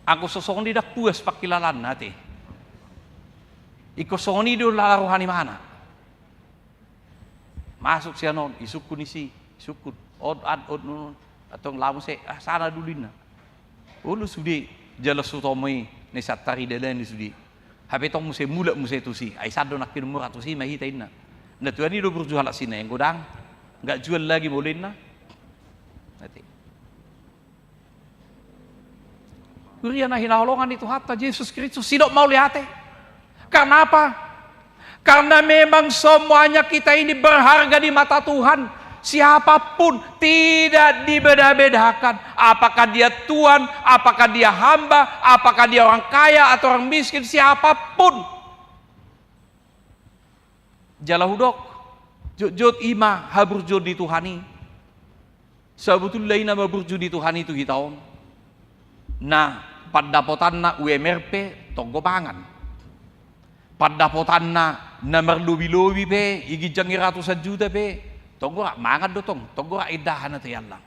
Anggo so songon i ndang puas pangkilalaanna ate. Ingkon songon i do lala roha ni imana. Masuk sian on, isungkun isi, isungkun. On, an, on, on, on. Antong laho muse, ah, sana dulu, ninna. Olo sude, jala so tomo i, na i santar i dalani sude. Hape tong muse mulak muse tusi, ai sandok nangkin mura tusi ma hita, ninna. Na tuan i do burju halak Sina, anggo ndang, nggak jual lagi molo, ninna. Ate. Huria na hinaholongan ni Tuhanta Jesus Kristus, sidok mauliate. Karena apa? Karena memang semuanya kita ini berharga di mata Tuhan. Siapapun tidak dibeda-bedakan. Apakah dia tuan, apakah dia hamba, apakah dia orang kaya atau orang miskin, siapapun. Jala hudok, jotjot i ma haburjuon ni Tuhan i. Sabotulna i na maburju ni Tuhan i tu hita on. Na pandapotanna U M R pe tonggo mangan. Pandapotanna na marlobi-lobi pe, i ginjang i ratusan juta pe, tonggo rap mangan do tong, tonggo rap indahan ate, allang.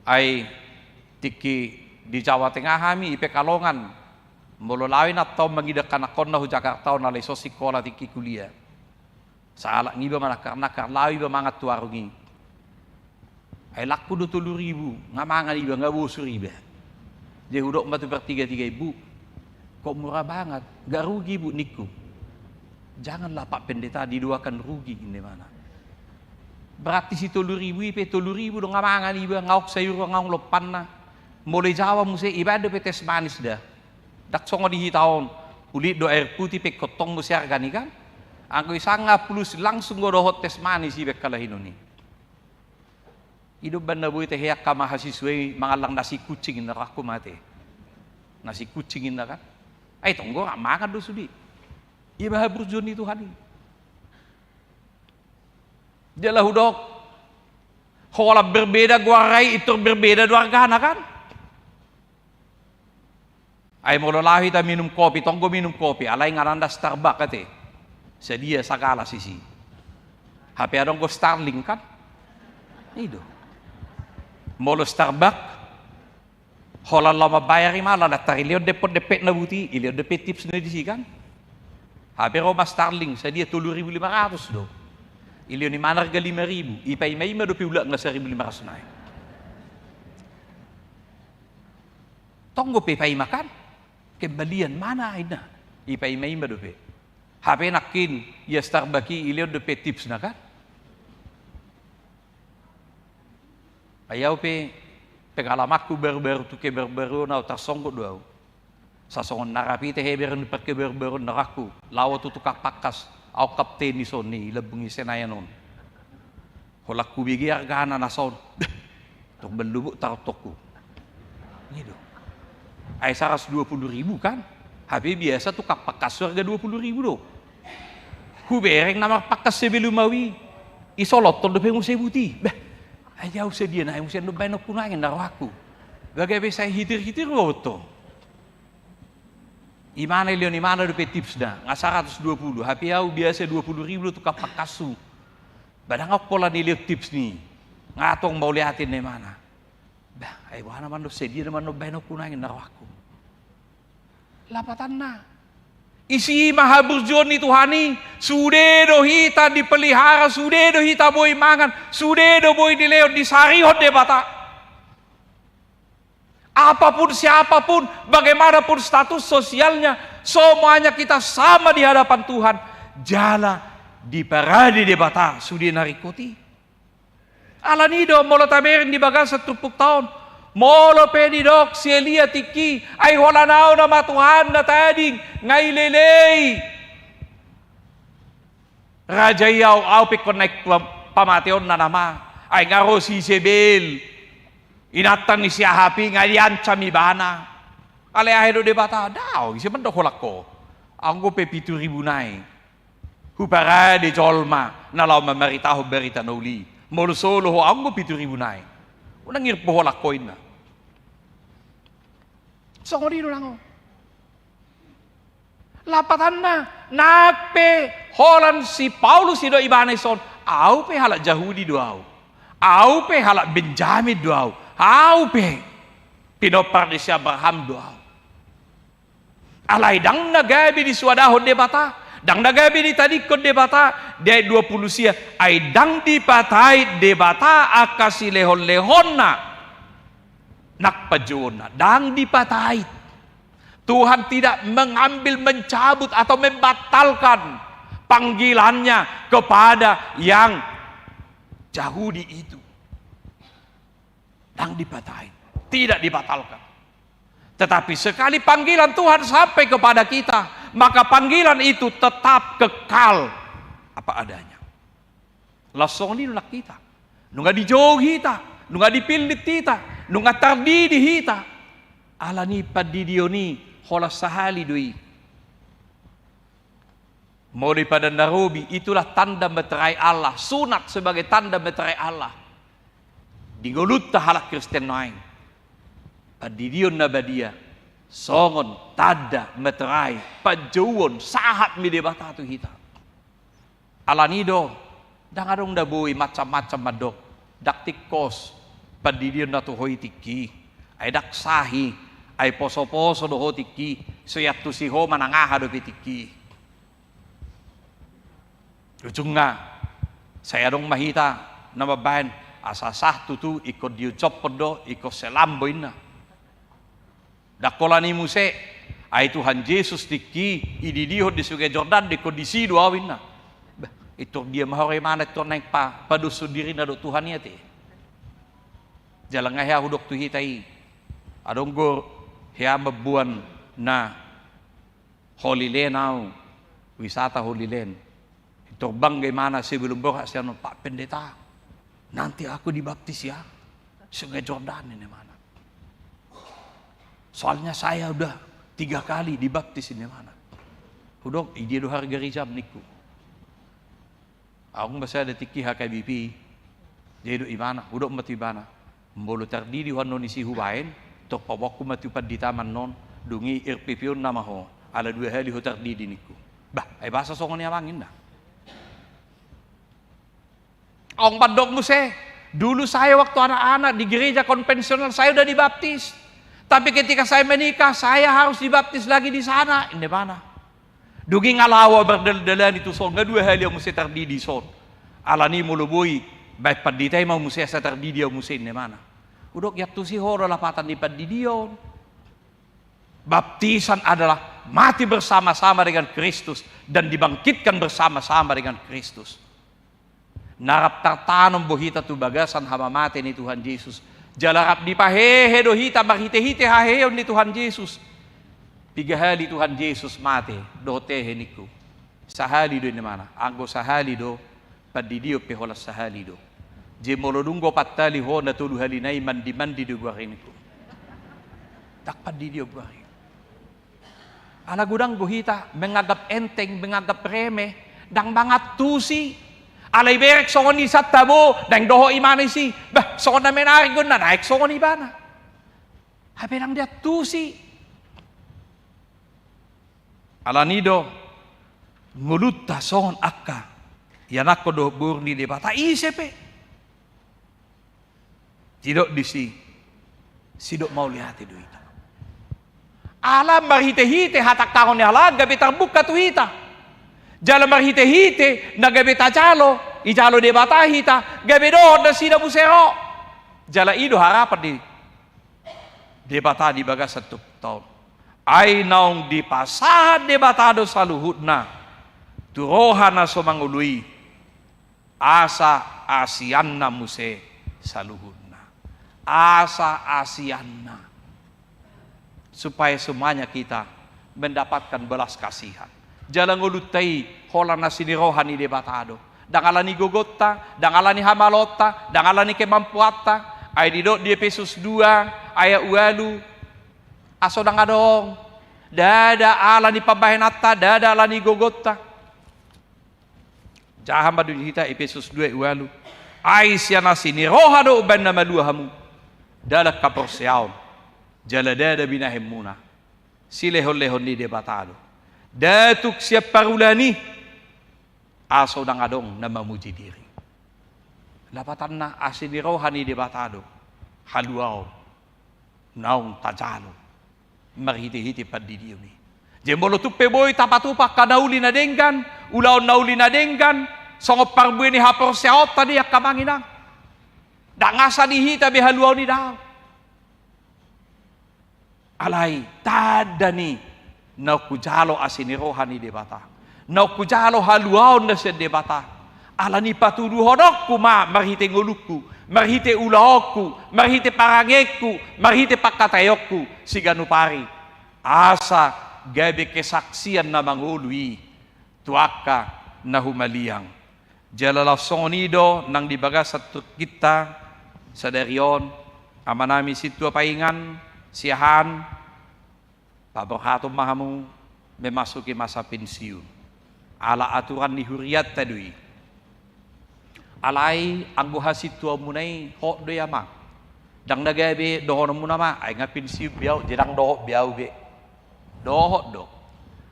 Ai tingki di Jawa Tengah hami, i Pekalongan. Molo laho i nanta on mangido anakkonna hu Jakarta on, alai so sikola tingki kuliah. Sahalak niba manangkar-nangkar, laho iba mangan tu warung i. Ai langku do tolu ribu, nga mangan iba, nga bosur iba. Jadi hudok ma tu partiga-tiga i, "Bu, kok murah banget, nggak rugi, Bu?" ningku. "Janganlah, Pak Pendeta, didoakan rugi," ninna imana. Berarti si tolu ribu i pe, tolu ribu do nga mangan iba, nga adong sayur, nga adong lompanna. Molo i Jawa muse, ibaen dope teh manis da. Ndang songon di hita on, ulit do air putih pe ingkon tong muse argani kan. Anggo i sanga plus langsung do dohot teh manis i baen halahinon i. I do umbahen na boi tahe angka mahasiswa i mangallang nasi kucing ninna, rohangku ma ate. Nasi kucing ninna kan. Ai tonggo rap mangan do sude. I ma haburjuon ni Tuhan i. Jala hudok, holan berbeda goarna i, pintor berbeda do argana kan. Ai molo laho hita minum kopi, tonggo minum kopi, alai nga nanda Starbucks ate. Sadia sagalas isi. Hape adong do Starling kan. I do. Molo Starbucks, holan laho mambayar i ma, lantaran dilehon dempet-dempetna buti, dilehon dope tipsna disi kan. Hape ro ma Starling, sadia tolu ribu lima ratus do. Dilehon imana arga lima ribu, dipaima-ima dope ulakna saribu lima ratus nai. Tonggo pe dipaima kan, kembalian mana ninna, dipaima-ima dope. Hape nangkin ia Starbucks i dilehon dope tipsna kan. Ai au pe pengalamanku baru-baru tu kebaru-baruon au, tarsonggot do au. Sasongon na rap i tahe baru ni parkebaru-baruon na rohangku, laho tu tukang pangkas, au kapten i son i lambung i Senayan on. Holan hubege argana na son. Dah, tong balubuk tarottokku. I do. Ai saratus dua pulu ribu kan. Hape biasa tukang pangkas so arga dua pulu ribu do. Hubereng na marpangkas sebelum au i. Isolothon dope muse buti. Bah, ai au sadia nai muse, ndang baenonku nangkin na rohangku. Bah gabe sai hitir-hitir do au tong. Imana dilehon imana dope tipsna, nga saratus dua pulu, hape au biasa dua pulu ribu do tukang pangkashu. Bah ndang au pola nilehon tips ni. Nga tong mauliate ninna imana. Bah, ai boha na mandok sadia na mandok baenonku nangkin na rohangku. Lapatanna. Disi ma haburjuon ni Tuhan i, sude do hita dipelihara, sude do hita boi mangan, sude do boi dilehon, disarihon Debata. Apapun, siapapun, bagaimanapun status sosialnya, semuanya kita sama di hadapan Tuhan. Jala diparade Debata sude na ringkot i. Alani do, molo tabereng di bagasan turpukta on, molo pe didok si Elia tingki, ai holan au nama Tuhan na tading, nga dilelei raja i au, au pe ingkon naeng pam-, pamateonna nama. Ai nga ro si Isebel, inanta ni si Ahab i, nga diancam ibana. Alai aha do Debata? Daong, ise mandok holan ho? Anggo pe pitu ribu nai huparade jolma na laho mamaritahon barita na uli, molo so olo ho, anggo pitu ribu nai, unang irpu holan ho, inna. Songon i do nang on. Lapatanna, nang pe holan si Paulus i do ibana dison, au pe halak Jahudi do au, au pe halak Benjamin do au, au pe pinompar ni si Abraham do au. Alai ndang na gabe disuadahon Debata, ndang na gabe ditadingkon Debata, di ayat dua pulu sia, ai ndang dipatait Debata angka silehonlehonna nang panjouonna, ndang dipatait. Tuhan tidak mengambil, mencabut atau membatalkan panggilannya kepada yang Jahudi itu. Ndang dipatait, tidak dibatalkan. Tetapi sekali panggilan Tuhan sampai kepada kita, maka panggilan itu tetap kekal apa adanya. Laos songon i do nang hita. Nunga dijou hita, nunga dipillit hita, nunga tardidi hita. Alani i, pandidion i holan sahali do i. Molo di Padan Na Robi, itulah tanda meterai Allah, sunat sebagai tanda meterai Allah di ngolunta halak Kristen nuaeng. Pandidion na badia songon tanda meterai panjouon sahat ni Debata tu hita. Alani i do, ndang adong na boi macam-macam mandok, ndang tingkos pandidion na tu ho i tingki, ai ndang sah i, ai poso-poso do ho tingki, so iantusi ho manang aha dope tingki. Ujungna, sai adong ma hita na mambaen, asa sah tutu ingkon diujophon do, ingkon selambo, inna. Ndang holan i muse, ai Tuhan Jesus tingki, ididihon di Sungai Jordan do, ingkon disi do au, inna. Bah, pintor dia ma ho ro imana, pintor naeng pa, padoshon dirina dohot Tuhan i ate. Jala nga hea hudok tu hita i, adong do hea mamboan na Holy Land au, wisata Holy Land. Pintor bangga imana sebelum borhat sian on, "Pak Pendeta, nanti aku dibaptis ya, Sungai Jordan," ninna imana. "Soalnya saya udah tiga kali dibaptis," ninna imana. Hudok, "Idia do harga rijam?" ningku. Adong ma sada tingki H K B P, jadi do imana, hudok ma tu ibana, "Molo tardidi ho annon disi hubaen, tor paboaonku ma tu pandita ma annon, dung i R P P-on nama ho, ala dua hali ho tardidi," ningku. "Bah, ai boasa songon i amang?" ninna. "Adong mandok muse, dulu saya waktu anak-anak di gereja konvensional saya udah dibaptis. Tapi ketika saya menikah, saya harus dibaptis lagi di sana," ninna ibana. "Dung i nga laho au mardal-dalani tu son, nga dua hali au muse tardidi son. Alani i molo boi, baen pandita i ma au muse asa tardidi au muse," ninna imana. Hudok, "Iantusi ho do lapatan ni pandidion. Baptisan adalah mati bersama-sama dengan Kristus dan dibangkitkan bersama-sama dengan Kristus." Na rap tartanom do hita tu bagasan hamamate ni Tuhan Jesus. Jala rap dipahehe do hita marhite-hite haheheon ni Tuhan Jesus. Piga hali Tuhan Jesus mate dohot hehe ningku? Sahali do, ninna imana. "Anggo sahali do, pandidion pe holan sahali do. Jadi molo dung opat hali ho, na tolu halina i mandi-mandi do goar i," ningku. Ndang pandidion goar i. Ala godang do hita menganggap enteng, menganggap remeh, ndang mangantusi. Alai bereng songon i santabo, naeng dohot imana disi, "Bah, songon na menarik do on," ninna, naeng songon i ibana. Hape ndang diantusi. Alani i do, ngolunta songon angka ianakhon dohot boru ni Debata, ise pe. Didok disi, sidok mauliate do hita. Ala marhite-hite hatangkangon ni halak gabe tarbuka tu hita. Jala marhite-hite na gabe tajalo, ijalo Debata hita, gabe dohot nasida muse ro. Jala i do harapan ni Debata di bagasan turpukta on. Ai naung dipasahat Debata do saluhutna tu roha na so mangolu i. Asa asianna muse saluhutna. Asa asianna. Supaya semuanya kita mendapatkan belas kasihan. Jala ngolunta i holan asi ni roha ni Debata do. Ndang ala ni gogonta, ndang ala ni hamaloonta, ndang ala ni kemampuanta. Ai didok di Epesus dua ayat ualu, aso ndang adong, ndada ala ni pambahenanta, ndada ala ni gogonta. Jaha ma dung di hita Epesus dua ayat ualu. Ai sian asi ni roha do umbahen na malua hamu, dalan haporseaon, jala ndada binahenmuna, silehonlehon ni Debata do. Nda tung sian parulaon i, aso ndang adong na mamuji diri. Lapatanna asi ni roha ni Debata do haluaon naung tajalo marhitehite pandidion i. Jadi molo tung pe boi tapatupa angka na uli na denggan, ulaon na uli na denggan, songon parbue ni haporseaonta do i angka amang inang. Ndang asa di hita be haluaon i, daong. Alai tanda ni naung hujalo asi ni roha ni Debata, naung hujalo haluaon na sian Debata, ala ni patuduhononku ma marhite ngolungku, marhite ulaonku, marhite parangeonku, marhite pangkataionku siganup ari, asa gabe kesaksian na mangolu i tu angka na humaliang. Jala laos songon i do nang di bagasan turkinta sadari on, amanami sintua Paingan, Siahaan, paborhaton ma hamu memasuki masa pensiun. Ala aturan ni hurianta do i. Alai anggo hasintuaonmuna i hot do i, amang. Ndang na gabe dohononmuna ma, ai nga pensiun be ahu, jadi ndang dohot be ahu be. Dohot do.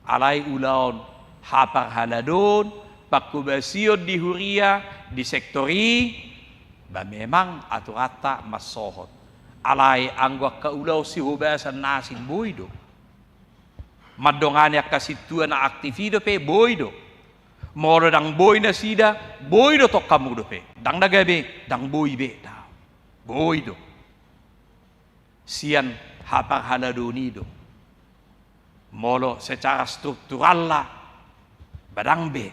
Alai ulaon haparhaladoon, panghobasion di huria, di sektor i, ba memang aturanta mansohot. Alai anggo angka ulaon sihobasan na asing, boi do. Mandongani angka sintua na aktif i dope, boi do. Molo ndang boi nasida, boi do tong hamu dope. Ndang na gabe, ndang boi be, daong. Boi do. Sian haparhaladoon i do. Molo secara strukturalna, ba ndang be,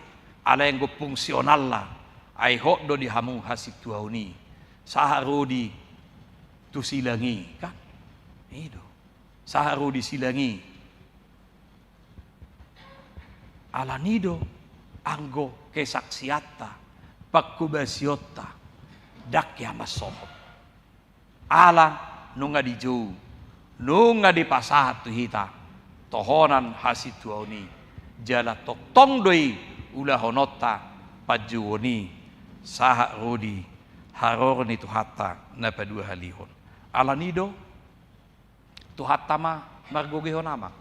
alai anggo fungsionalna, ai hot do di hamu hasintuaon i, sahat ro di tu silang i, kan? I do. Sahat ro di silang i. Ala ni do, anggo kesaksianta, panghobasionta, ndang hea mansohot. Ala nunga dijou, nunga dipasahat tu hita tohonan hasintuaon i, jala tongtong do i ulahononta panjouon i, sahat ro di haroro ni Tuhanta na paduahalihon. Ala ni do, Tuhanta ma margogehon, amang.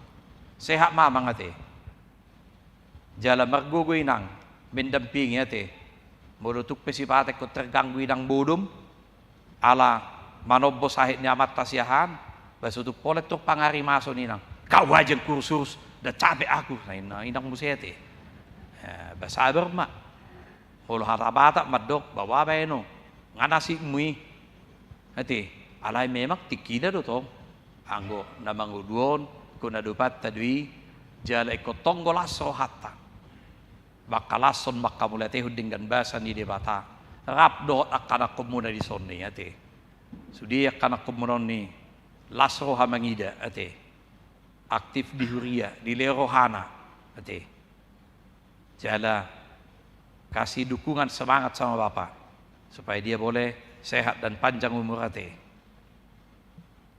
Sehat ma, amang, ate. Jala margogo inang mendampingi, ate. Molo tung pe sipata ingkon terganggu inang bodom, ala manombo sahit ni amanta Siahaan, ba so tung pola tor pangarimason inang. Kau aja kursus, nda capek aku. Nah, inang, inang muse, ate. Eh, ba sabar ma. Molo hata Batak mandok, ba boha baenon, nga nasibmu i. Ate, alai memang tingkina do tong. Anggo na mangolu on, ingkon adopanta do i, jala ingkon tonggo las rohanta mangkalashon, manghamauliatehon denggan basa ni Debata. Rap dohot angka anakhonmuna dison i, ate. Sude angka anakhonmuna on i, las roha mangida, ate. Aktif di huria, dilehon rohana, ate. Jala kasih dukungan, semangat sama Bapak, supaya dia boleh sehat dan panjang umur, ate.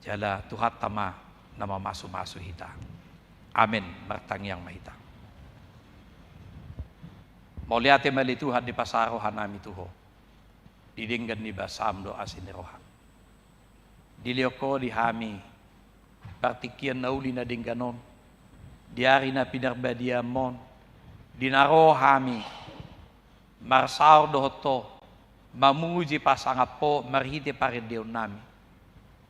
Jala Tuhanta ma na mamasumasu hita. Amen. Martangiang ma hita. Mauliate ma ale Tuhan, dipasahat rohanami tu Ho. Di denggan ni basam do asi ni roham. Dilehon Ho di hami partingkian na uli na denggan on, di ari na pinarbadiaonmon, di na ro hami marsaor dohot Ho, mamuji pasangap Ho marhite parendeonnami.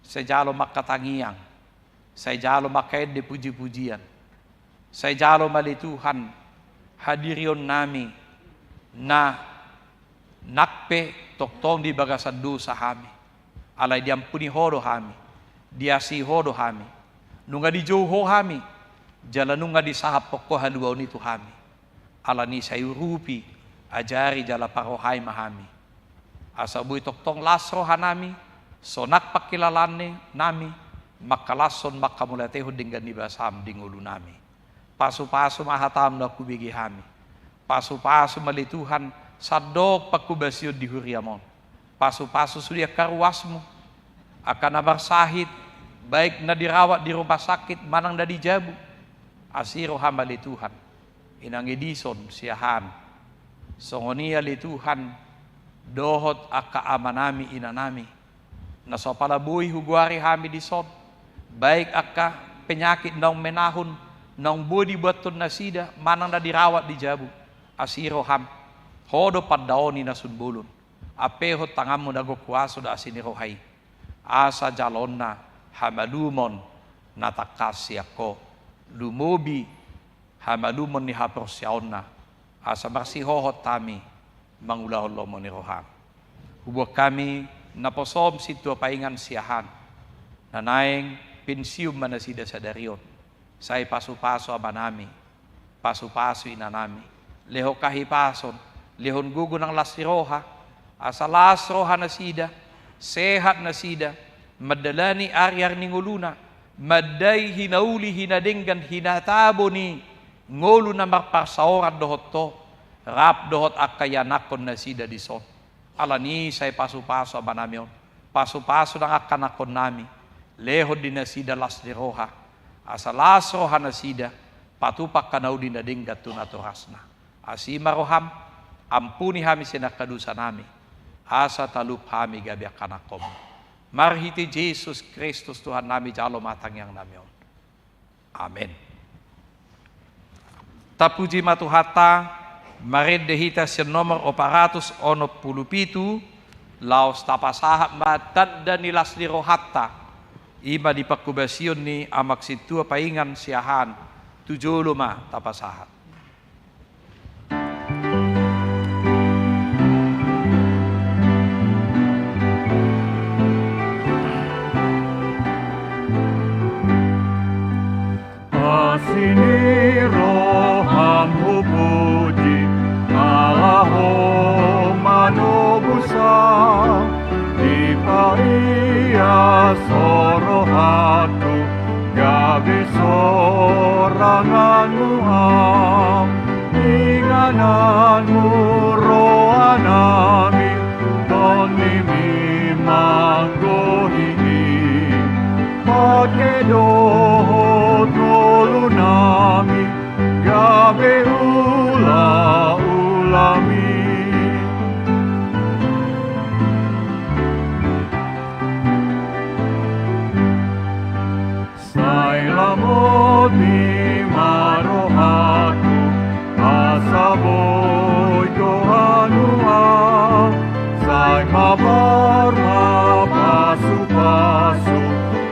Sai jalo mangkatangiang, sai jalo mangkaende pujipujian, sai jalo ma ale Tuhan hadirionnami na nang pe tongtong di bagasan dosa hami. Alai diampuni Ho do hami, diasihi Ho do hami, nunga dijou Ho hami, jala nunga disahaphon Ho haluaon i tu hami. Ala ni i sai urupi, ajari jala parrohai ma hami, asa boi tongtong las rohanami, sonang pangkilalaannami, mangkalashon, manghamauliatehon denggan ni basam di ngolunami. Pasupasu ma hatam na hubege hami. Pasu-pasu ma ale Tuhan, sandok panghobasion di huriam on. Pasu-pasu sude angka ruasmu, angka na marsahit, baik na dirawat di rumah sakit manang na di jabu. Asi roham ale Tuhan, inang Edison siahaan. Songon i ale Tuhan, dohot angka amanami, inanami, na so pala boi hugoari hami dison, baik angka penyakit naung menahun, naung boi dibuathon nasida, manang na dirawat di jabu. Asi roham, ho do pandaoni na sun bolon. Ampehon tanganmu na gok huaso do asi ni roha i. Asa jaloonna hamalumon na tangkas sian ho, lumobi hamalumon ni haporseaonna, asa marsihohot hami mangulahon lomo ni roham. Hubuat hami naposom sintua paingan siahaan, na naeng pensiun ma nasida sadari on. Sai pasu-pasu amanami, pasu-pasu inanami, lehon hahipason, lehon gogo nang las ni roha, asa las roha nasida, sehat nasida, mandalani ari-ari ni ngoluna, mandai hinauli, hinadenggan, hinatabo ni ngolu na marparsaoran dohot ho, rap dohot angka ianakhon nasida dison. Alani i sai pasu-pasu amanami on, pasu-pasu nang angka anakhonnami, lehon di nasida las ni roha, asa las roha nasida, patupa angka na uli na denggan tu natorasna. Asi ma roham, ampuni hami sian angka dosanami, asa talup hami gabe angka anakhonmu. Marhite Jesus Kristus Tuhannami jalo ma tangiangnami on. Amen. Tapuji ma Tuhanta, marende hita sian nomor opat ratus onom pulu pitu, laos tapasahat ma tanda ni las ni rohanta, i ma di panghobasion ni amang sintua paingan siahaan, tu jolo ma tapasahat. Asi ni roham hupuji, ala Ho manobus ahu, dipaias Ho rohangku, gabe soranganmu ahu. Ingananmu rohanami, tondimi manggohi i, pangke dohot ngolunami, gabe ulaulami. Sai lamoti ma rohangku, asa boi Ho hanu ahu, sai mabar ma pasupasu,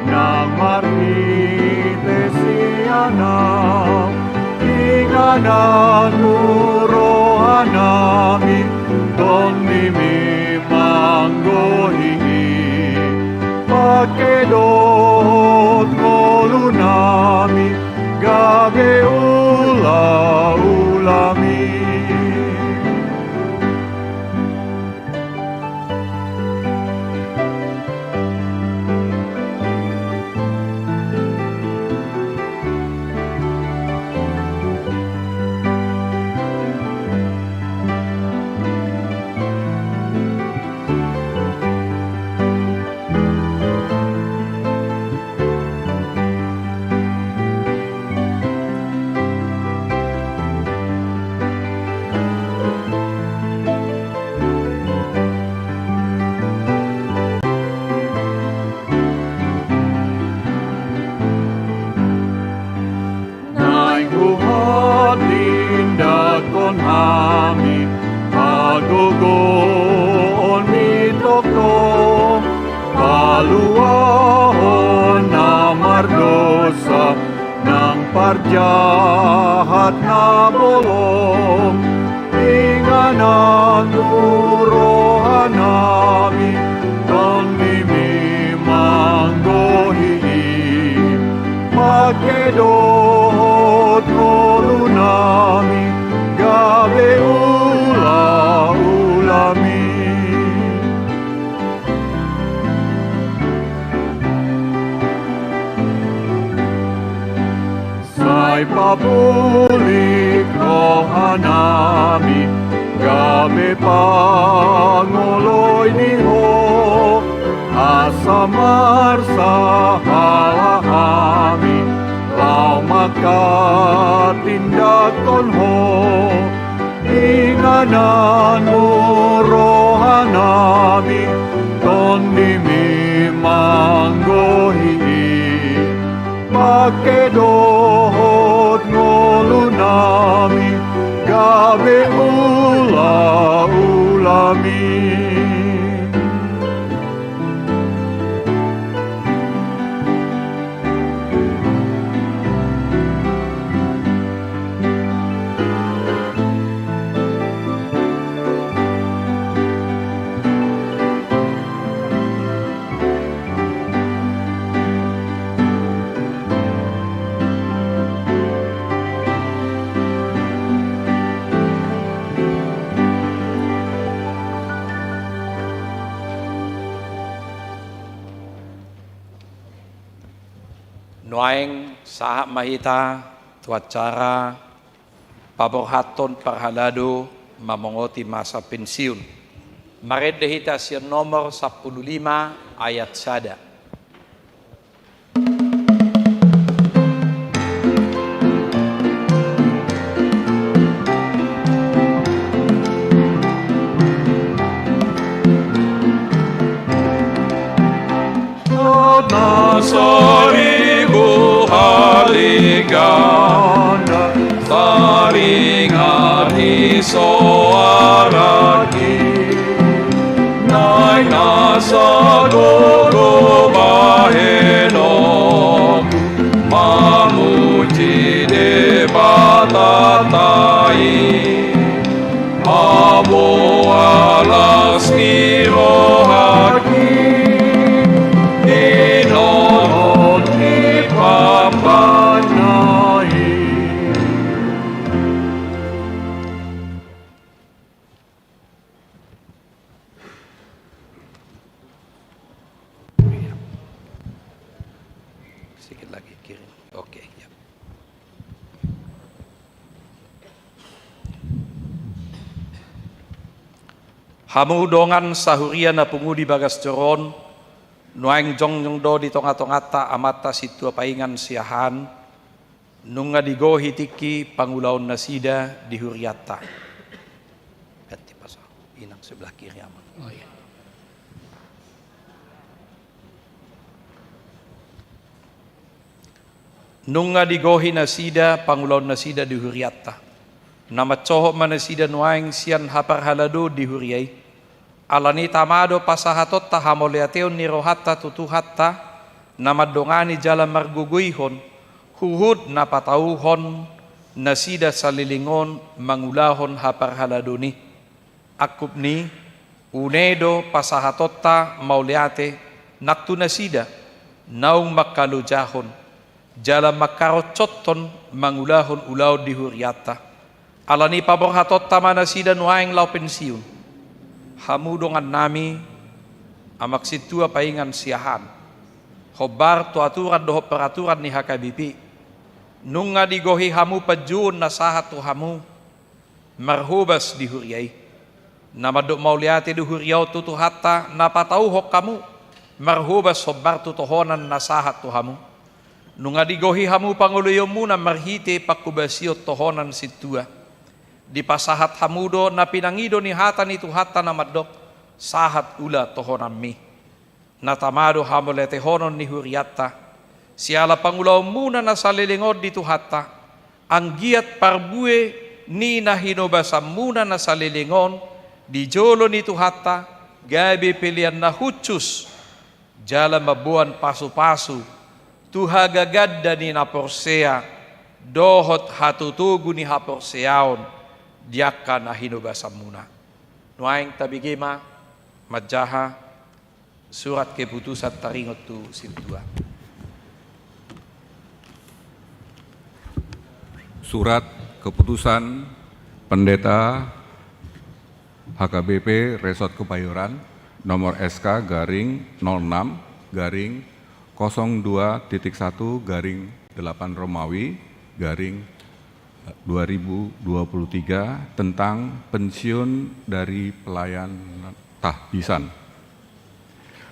nang marhite sian ahu. Ingananmu rohanami, tondimi manggohi i, pangke dohot ngolunami, gabe ulaulami. Naeng huhatindangkon hami hagogoon ni tongtong, paluahon na mardousa nang parjahat na bolon. Ingananmu rohanami, tondimi manggohi i, pangke dohot ngolunami, gabe ulaulami. Sai papulik roha na Gabe pangoloi ni Ho, asa marsahala hami, laho manghatindanghon Ho. Inganan Mu rohanami, TondiMi manggohi i. Pangke dohot ngolunami gabe ulaulaMi. Nuaeng sahat ma hita tu acara paborhathon parhalado mamongoti masa pensiun. Marende hita sian nomor sampulu lima ayat sada. Na saribu hali ganda taringot di soara i, naeng na sagogo bahenonku mamuji Debatanta i. Maboa las ni rohangki di nono ni pambanna i. Sedikit lagi kiri. Oke, ya. Hamu dongan sahuria na pungu di bagas joro on, nuaeng jongjong do di tongatonganta Amanta Sintua Paingan Siahaan, nunga digohi tingki pangulaonnasida di hurianta. Ganti pasu, inang sebelah kiri, Amang. Oh, iya. Nunga digohi nasida pangulaonnasida di hurianta. Na mansohot ma nasida nuaeng sian haparhaladoon di huria i. Alani i tama do pasahatonta hamauliateon ni rohanta tu Tuhanta, na mandongani jala margogoihon huhut na patauhon nasida saleleng on mangulahon haparhaladoon i. Angkup ni i, une do pasahatonta mauliate nang tu nasida naung mangkalojahon jala mangkaroncothon mangulahon ulaon di hurianta. Alani i paborhatonta ma nasida nuaeng laho pensiun. Hamu dongannami, Amang Sintua Paingan Siahaan, hombar tu aturan dohot peraturan ni H K B P, nunga digohi hamu panjouon na sahat tu hamu marhobas di huria i. Na mandok mauliate do huria on tu Tuhanta na patauhon hamu marhobas hombar tu tohonan na sahat tu hamu. Nunga digohi hamu pangoloionmuna marhite panghobasion tohonan sintua. Dipasahat hamu do na pinangido ni hata ni Tuhanta na mandok: Sahat ula tohonanmi. Na tama do hamauliatehonon ni hurianta siala pangulaonmuna na saleleng on di Tuhanta, anggiat parbue ni na hinobasanmuna na saleleng on di jolo ni Tuhanta gabe pelean na hushus jala mamboan pasupasu tu hagaganda ni na porsea dohot hatotogu ni haporseaon di angka na hinobasanmuna. Nuaeng tabege ma manjaha surat keputusan taringot tu sintua. Surat keputusan Pendeta H K B P Resort Kebayoran, nomor S K garing nol enam garing kosong dua titik satu garing delapan Romawi garing dua ribu dua puluh tiga tentang pensiun dari pelayan tahbisan.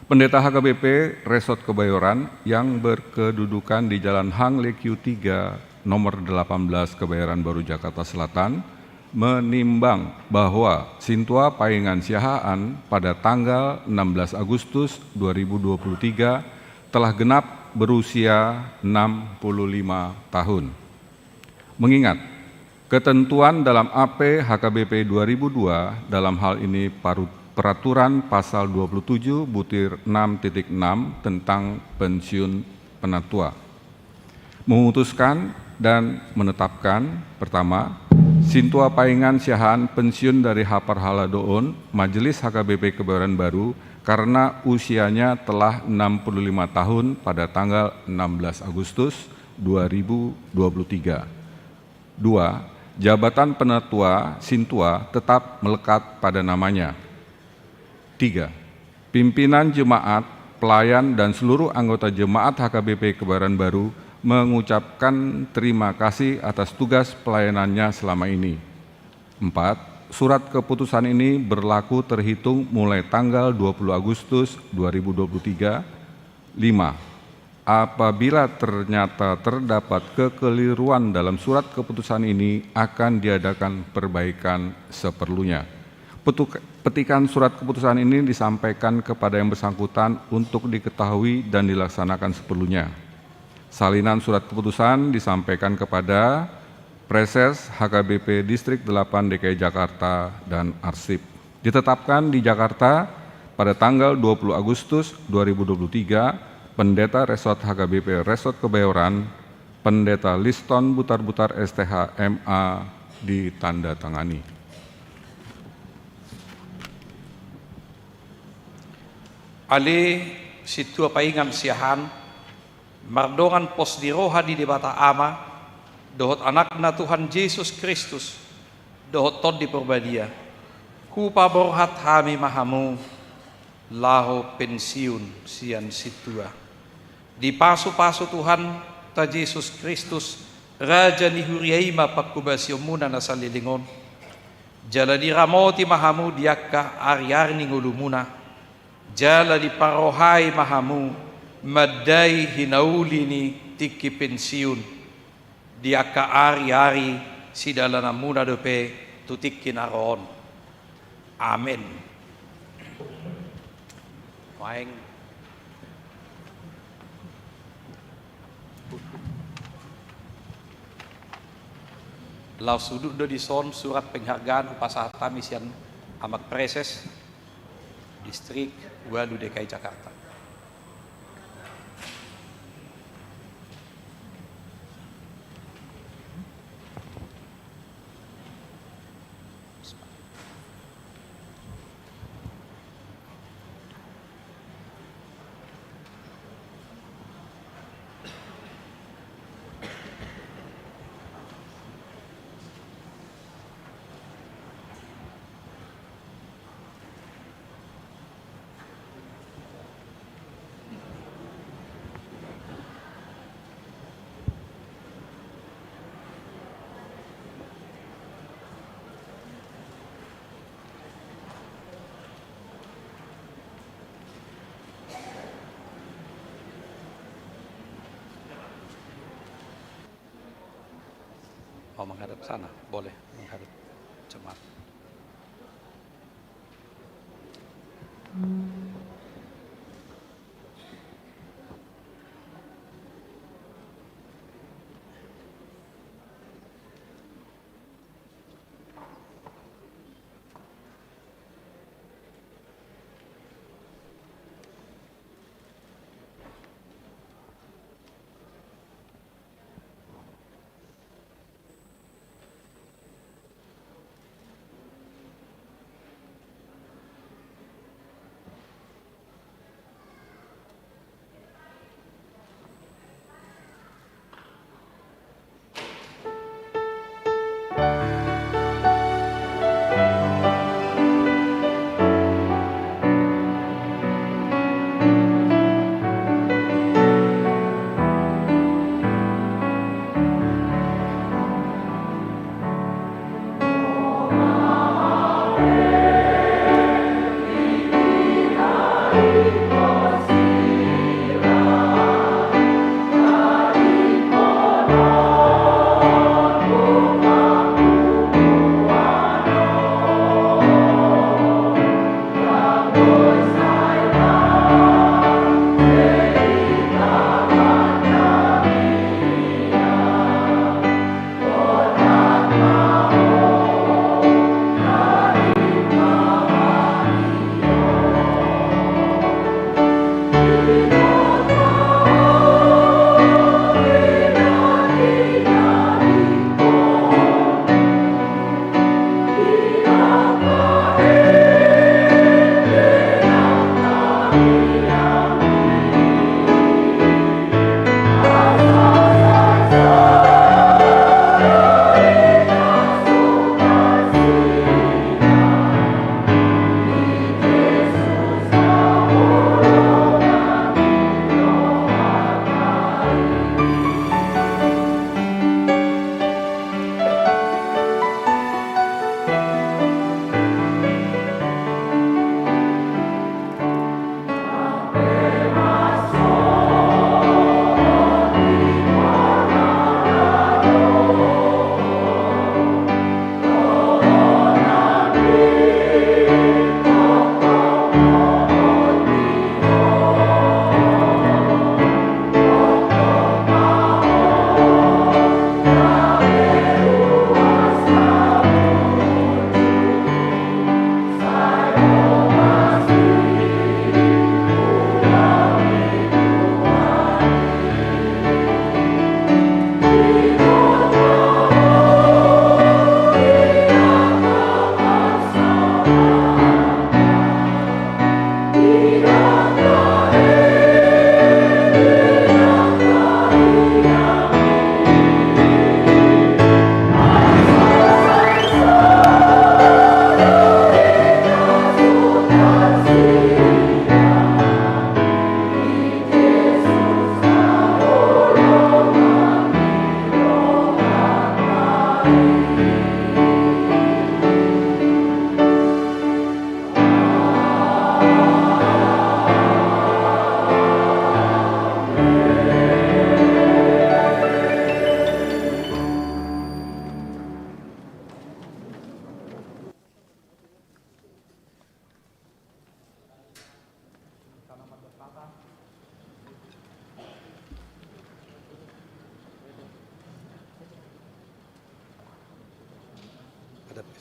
Pendeta H K B P Resort Kebayoran yang berkedudukan di Jalan Hang Lekiu tiga, nomor delapan belas, Kebayoran Baru, Jakarta Selatan, menimbang bahwa Sintua Paingan Siahaan pada tanggal enam belas Agustus dua ribu dua puluh tiga telah genap berusia enam puluh lima tahun. Mengingat ketentuan dalam A P H K B P dua ribu dua, dalam hal ini paru-, peraturan pasal dua puluh tujuh butir enam titik enam tentang pensiun penatua, memutuskan dan menetapkan: pertama, Sintua Paingan Siahaan pensiun dari haparhalado on, Majelis H K B P Kebayoran Baru, karena usianya telah enam puluh lima tahun pada tanggal enam belas Agustus dua ribu dua puluh tiga. Dua, jabatan penatua Sintua tetap melekat pada namanya. Tiga, pimpinan jemaat, pelayan, dan seluruh anggota jemaat H K B P Kebayoran Baru mengucapkan terima kasih atas tugas pelayanannya selama ini. Empat, surat keputusan ini berlaku terhitung mulai tanggal dua puluh Agustus dua ribu dua puluh tiga. Lima, apabila ternyata terdapat kekeliruan dalam surat keputusan ini, akan diadakan perbaikan seperlunya. Petuk-, petikan surat keputusan ini disampaikan kepada yang bersangkutan untuk diketahui dan dilaksanakan seperlunya. Salinan surat keputusan disampaikan kepada Preses H K B P Distrik delapan D K I Jakarta dan Arsip. Ditetapkan di Jakarta pada tanggal dua puluh Agustus dua ribu dua puluh tiga, Pendeta Resort H K B P Resort Kebayoran, Pendeta Liston Butarbutar S T H M A, ditandatangani. Ale Sintua Paingan Siahaan, mardongan pos ni roha ni Debata Ama, dohot Anakna Tuhan Jesus Kristus, dohot Tondi Porbadia, hupaborhat hami ma hamu laho pensiun sian sintua. Dipasupasu Tuhanta Jesus Kristus, Raja ni huria i ma panghobasionmuna na saleleng on. Jala diramoti ma hamu di angka ariari ni ngolumuna. Jala diparrohai ma hamu mandai hinauli ni tingki pensiun di angka ariari sidalananmuna dope tu tingki na ro on. Amen. Maeng. Laos udut do dison surat penghargaan hupasahat hami sian Amang Preses Distrik ualu D K I Jakarta. Mau menghadap sana, boleh menghadap jemaat.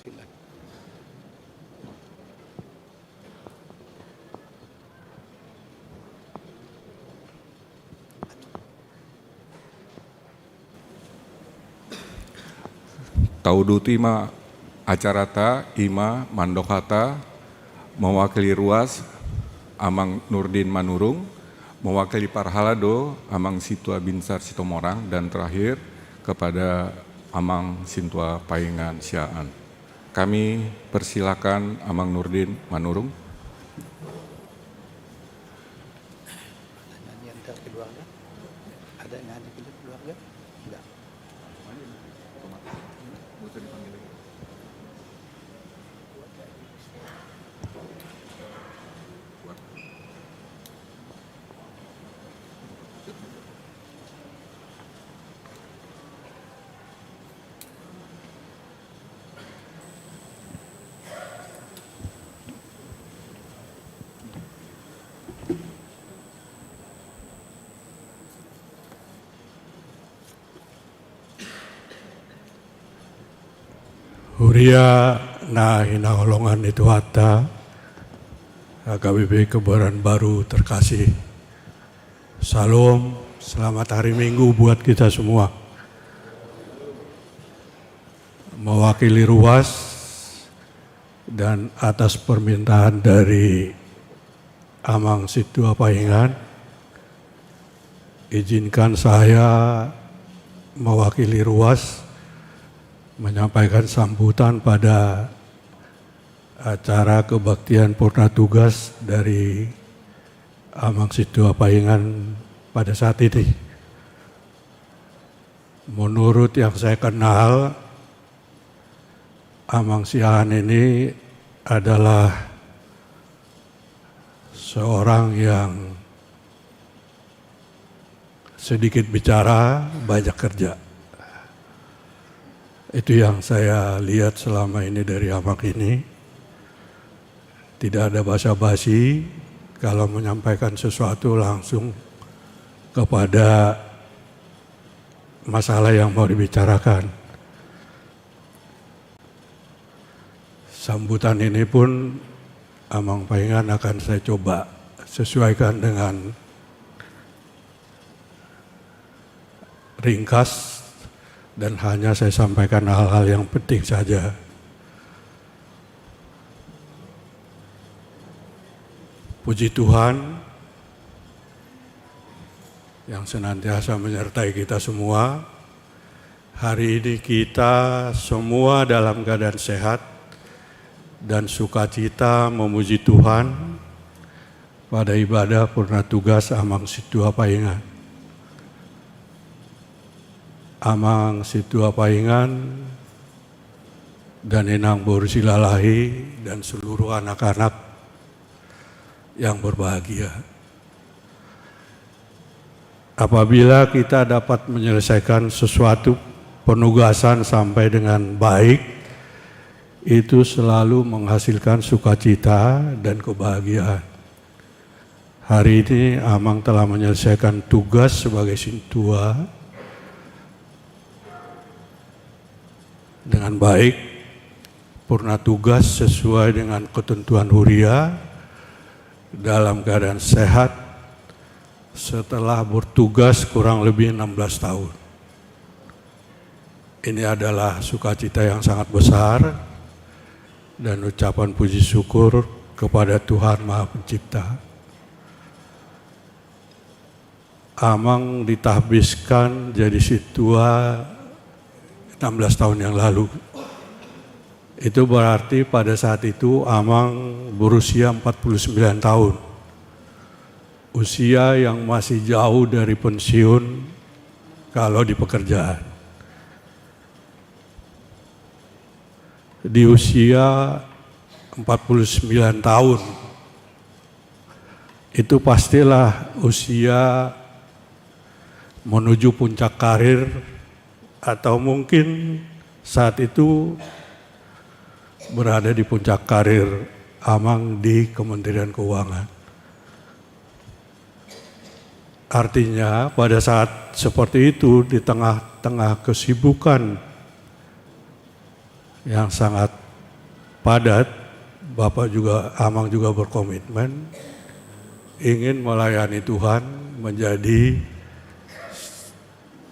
Tauduti ma acarata, i ma mandok hata mewakili ruas Amang Nurdin Manurung, mewakili parhalado Amang Sintua Binsar Situmorang, dan terakhir kepada Amang Sintua Paingan Siahaan. Kami persilakan Amang Nurdin Manurung. Ada nyanyian dari keluarga? Ada nyanyi dari keluarga? Enggak. Huria na hinaholongan ni Tuhanta, H K B P Kebayoran Baru terkasih. Shalom, selamat hari Minggu buat kita semua. Mewakili ruas dan atas permintaan dari Amang Sintua Paingan, izinkan saya mewakili ruas menyampaikan sambutan pada acara kebaktian purna tugas dari Amang Sintua Paingan pada saat ini. Menurut yang saya kenal, Amang Siahaan ini adalah seorang yang sedikit bicara, banyak kerja. Itu yang saya lihat selama ini dari Amang ini. Tidak ada basa-basi, kalau menyampaikan sesuatu langsung kepada masalah yang mau dibicarakan. Sambutan ini pun, Amang Paingan, akan saya coba sesuaikan dengan ringkas dan hanya saya sampaikan hal-hal yang penting saja. Puji Tuhan yang senantiasa menyertai kita semua. Hari ini kita semua dalam keadaan sehat dan sukacita memuji Tuhan pada ibadah purna tugas Amang Sintua Paingan. Amang Sintua Paingan dan Inang Boru Silalahi dan seluruh anak-anak yang berbahagia. Apabila kita dapat menyelesaikan sesuatu penugasan sampai dengan baik, itu selalu menghasilkan sukacita dan kebahagiaan. Hari ini Amang telah menyelesaikan tugas sebagai sintua dengan baik, purna tugas sesuai dengan ketentuan huria, dalam keadaan sehat, setelah bertugas kurang lebih enam belas tahun. Ini adalah sukacita yang sangat besar dan ucapan puji syukur kepada Tuhan Maha Pencipta. Amang ditahbiskan jadi sintua enam belas tahun yang lalu. Itu berarti pada saat itu Amang berusia empat puluh sembilan tahun. Usia yang masih jauh dari pensiun kalau di pekerjaan. Di usia empat puluh sembilan tahun, itu pastilah usia menuju puncak karir, atau mungkin saat itu berada di puncak karir Amang di Kementerian Keuangan. Artinya, pada saat seperti itu, di tengah-tengah kesibukan yang sangat padat, Bapak juga, Amang juga berkomitmen ingin melayani Tuhan, menjadi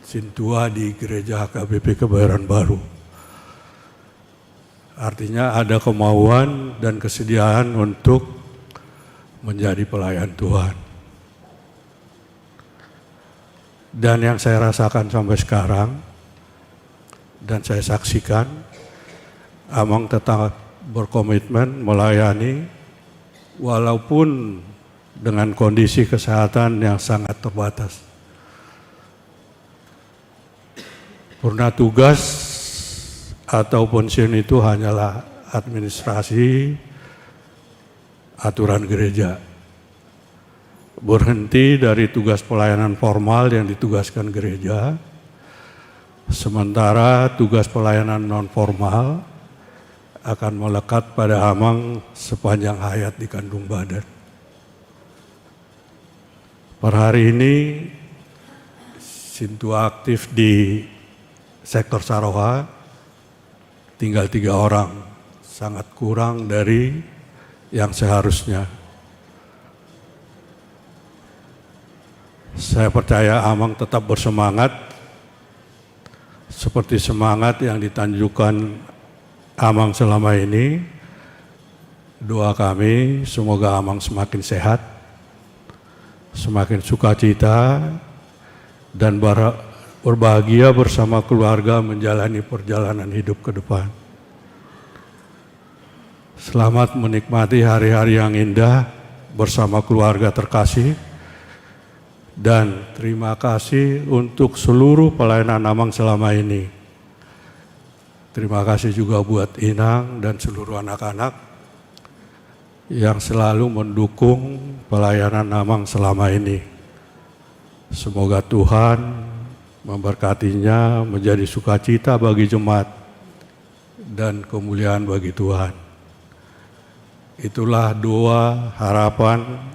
sintua di Gereja H K B P Kebayoran Baru. Artinya ada kemauan dan kesediaan untuk menjadi pelayan Tuhan. Dan yang saya rasakan sampai sekarang, dan saya saksikan, Amang tetap berkomitmen melayani, walaupun dengan kondisi kesehatan yang sangat terbatas. Purna tugas atau pensiun itu hanyalah administrasi aturan gereja. Berhenti dari tugas pelayanan formal yang ditugaskan gereja, sementara tugas pelayanan non formal akan melekat pada Amang sepanjang hayat di kandung badan. Per hari ini, sintua aktif di sektor Saroha tinggal tiga orang, sangat kurang dari yang seharusnya. Saya percaya Amang tetap bersemangat seperti semangat yang ditunjukkan Amang selama ini. Doa kami, semoga Amang semakin sehat, semakin sukacita, dan ber-, berbahagia bersama keluarga menjalani perjalanan hidup ke depan. Selamat menikmati hari-hari yang indah bersama keluarga terkasih, dan terima kasih untuk seluruh pelayanan Amang selama ini. Terima kasih juga buat Inang dan seluruh anak-anak yang selalu mendukung pelayanan Amang selama ini. Semoga Tuhan memberkatinya, menjadi sukacita bagi jemaat dan kemuliaan bagi Tuhan. Itulah doa, harapan,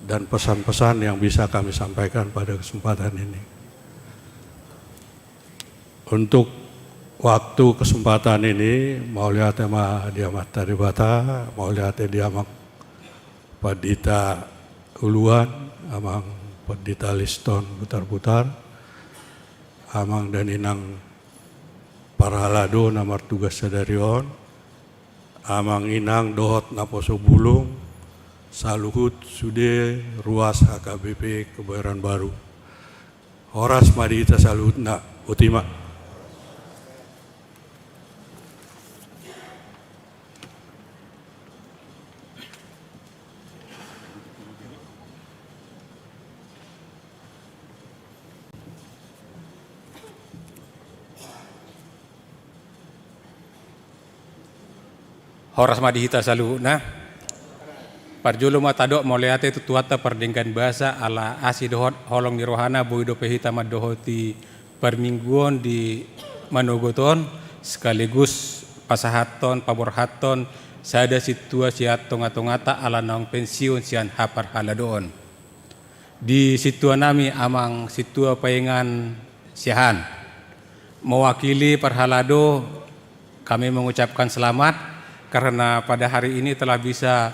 dan pesan-pesan yang bisa kami sampaikan pada kesempatan ini. Untuk waktu kesempatan ini, mauliate ma di Amanta Debata, mauliate di Amang Pandita Uluan, Amang Pandita Liston Butarbutar, Amang dan Inang parhalado na martugas sadari on, Amang, Inang dohot naposo bulung, saluhut sude ruas H K B P Kebayoran Baru. Horas ma di hita saluhutna, botima. Horas ma di hita saluhutna. Parjolo ma tadok mauliate tu Tuhanta pardenggan basa ala asi dohot holong ni rohana boi dope hita mandohoti parmingguon di manogot on, sekaligus pasahathon, paborhathon sada sintua sian tonga-tonganta ala naung pensiun sian haparhaladoon. Di sintua nami Amang Sintua Paingan Siahaan. Mewakili parhalado, kami mengucapkan selamat karena pada hari ini telah bisa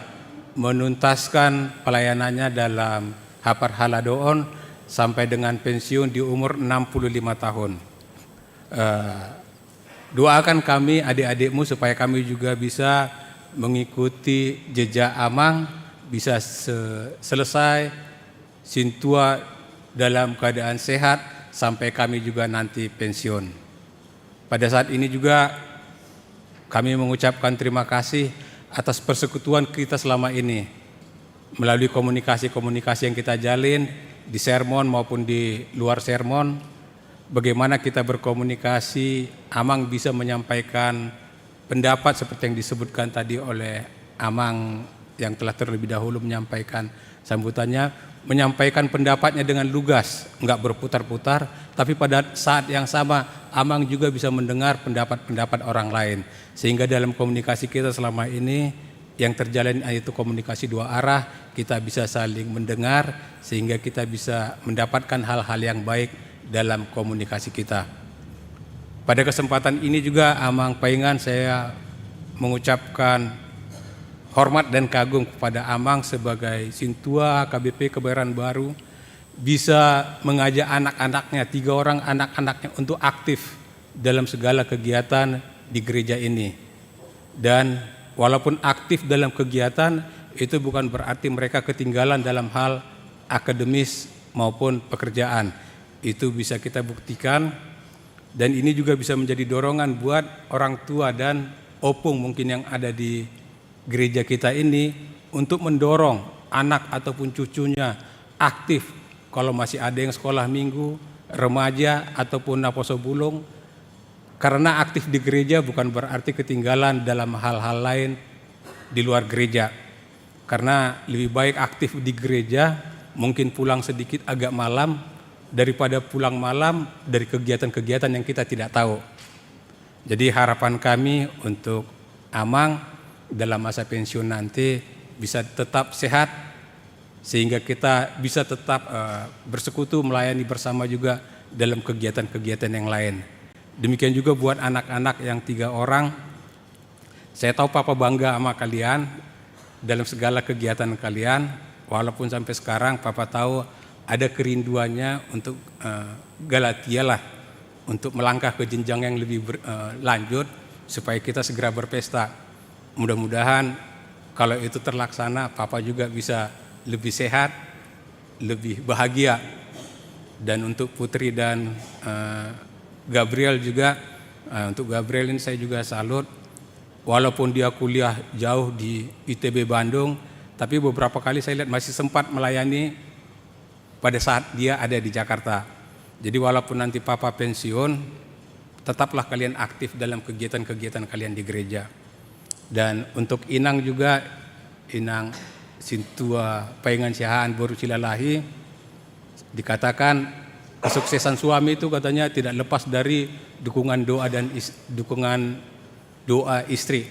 menuntaskan pelayanannya dalam haparhaladoon sampai dengan pensiun di umur enam puluh lima tahun. Eh, doakan kami, adik-adikmu, supaya kami juga bisa mengikuti jejak Amang, bisa se-, selesai sintua dalam keadaan sehat sampai kami juga nanti pensiun. Pada saat ini juga kami mengucapkan terima kasih atas persekutuan kita selama ini melalui komunikasi-komunikasi yang kita jalin di sermon maupun di luar sermon. Bagaimana kita berkomunikasi, Amang bisa menyampaikan pendapat seperti yang disebutkan tadi oleh Amang yang telah terlebih dahulu menyampaikan sambutannya, menyampaikan pendapatnya dengan lugas, nggak berputar-putar, tapi pada saat yang sama Amang juga bisa mendengar pendapat-pendapat orang lain. Sehingga dalam komunikasi kita selama ini yang terjalin yaitu komunikasi dua arah, kita bisa saling mendengar, sehingga kita bisa mendapatkan hal-hal yang baik dalam komunikasi kita. Pada kesempatan ini juga, Amang Paingan, saya mengucapkan hormat dan kagum kepada Amang sebagai sintua K B P Kebayoran Baru, bisa mengajak anak-anaknya, tiga orang anak-anaknya untuk aktif dalam segala kegiatan di gereja ini. Dan walaupun aktif dalam kegiatan, itu bukan berarti mereka ketinggalan dalam hal akademis maupun pekerjaan. Itu bisa kita buktikan, dan ini juga bisa menjadi dorongan buat orang tua dan opung mungkin yang ada di gereja kita ini untuk mendorong anak ataupun cucunya aktif, kalau masih ada yang sekolah minggu, remaja, ataupun naposo bulung. Karena aktif di gereja bukan berarti ketinggalan dalam hal-hal lain di luar gereja. Karena lebih baik aktif di gereja, mungkin pulang sedikit agak malam, daripada pulang malam dari kegiatan-kegiatan yang kita tidak tahu. Jadi, harapan kami untuk Amang dalam masa pensiun nanti bisa tetap sehat, sehingga kita bisa tetap, eh, bersekutu, melayani bersama juga dalam kegiatan-kegiatan yang lain. Demikian juga buat anak-anak yang tiga orang. Saya tahu Papa bangga sama kalian dalam segala kegiatan kalian, walaupun sampai sekarang Papa tahu ada kerinduannya untuk, eh, Galatia lah, untuk melangkah ke jenjang yang lebih ber-, eh, lanjut, supaya kita segera berpesta. Mudah-mudahan kalau itu terlaksana, Papa juga bisa lebih sehat, lebih bahagia. Dan untuk Putri dan, eh, Gabriel juga, eh, untuk Gabriel ini saya juga salut. Walaupun dia kuliah jauh di I T B Bandung, tapi beberapa kali saya lihat masih sempat melayani pada saat dia ada di Jakarta. Jadi, walaupun nanti Papa pensiun, tetaplah kalian aktif dalam kegiatan-kegiatan kalian di gereja. Dan untuk Inang juga, Inang Sintua Paingan Siahaan boru Silalahi, dikatakan kesuksesan suami itu katanya tidak lepas dari dukungan doa dan is-, dukungan doa istri.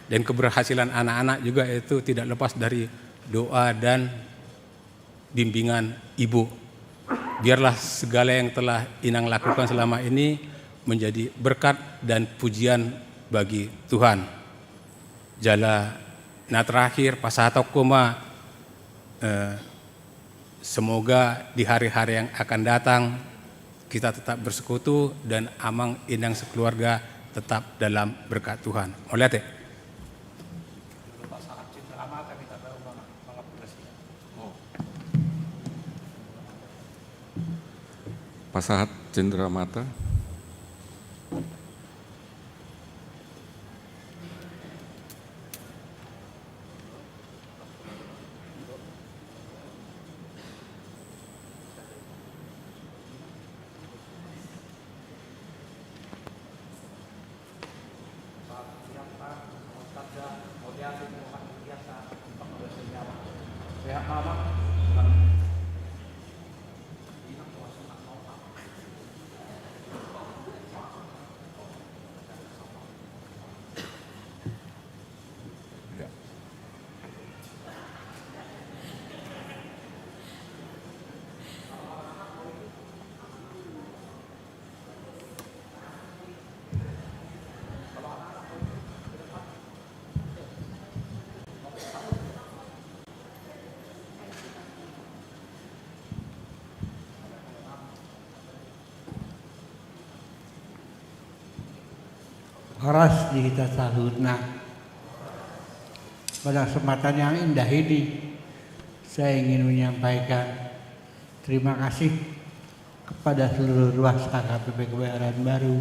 Dan keberhasilan anak-anak juga itu tidak lepas dari doa dan bimbingan ibu. Biarlah segala yang telah Inang lakukan selama ini menjadi berkat dan pujian bagi Tuhan. Jala na terakhir, pasahatonku ma, eh, semoga di hari-hari yang akan datang kita tetap bersekutu dan Amang Inang sekeluarga tetap dalam berkat Tuhan. Mauliate. Pasahat cendera mata. Horas di hita saluhutna. Pada kesempatan yang indah ini, saya ingin menyampaikan terima kasih kepada seluruh ruas H K B P Kebayoran Baru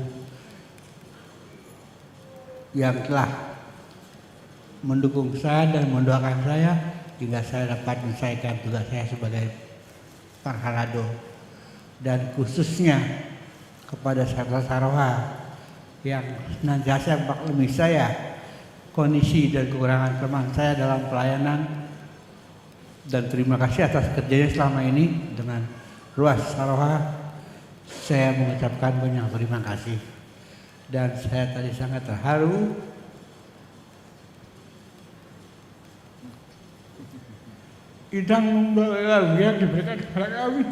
yang telah mendukung saya dan mendoakan saya hingga saya dapat menyelesaikan tugas saya sebagai parhalado, dan khususnya kepada Sekda Saroha yang senantiasa memaklumi saya kondisi dan kekurangan kelemahan saya dalam pelayanan, dan terima kasih atas kerjanya selama ini dengan ruas Saroha. Saya mengucapkan banyak terima kasih, dan saya tadi sangat terharu. Inang membawa lagu yang diberikan kepada kami,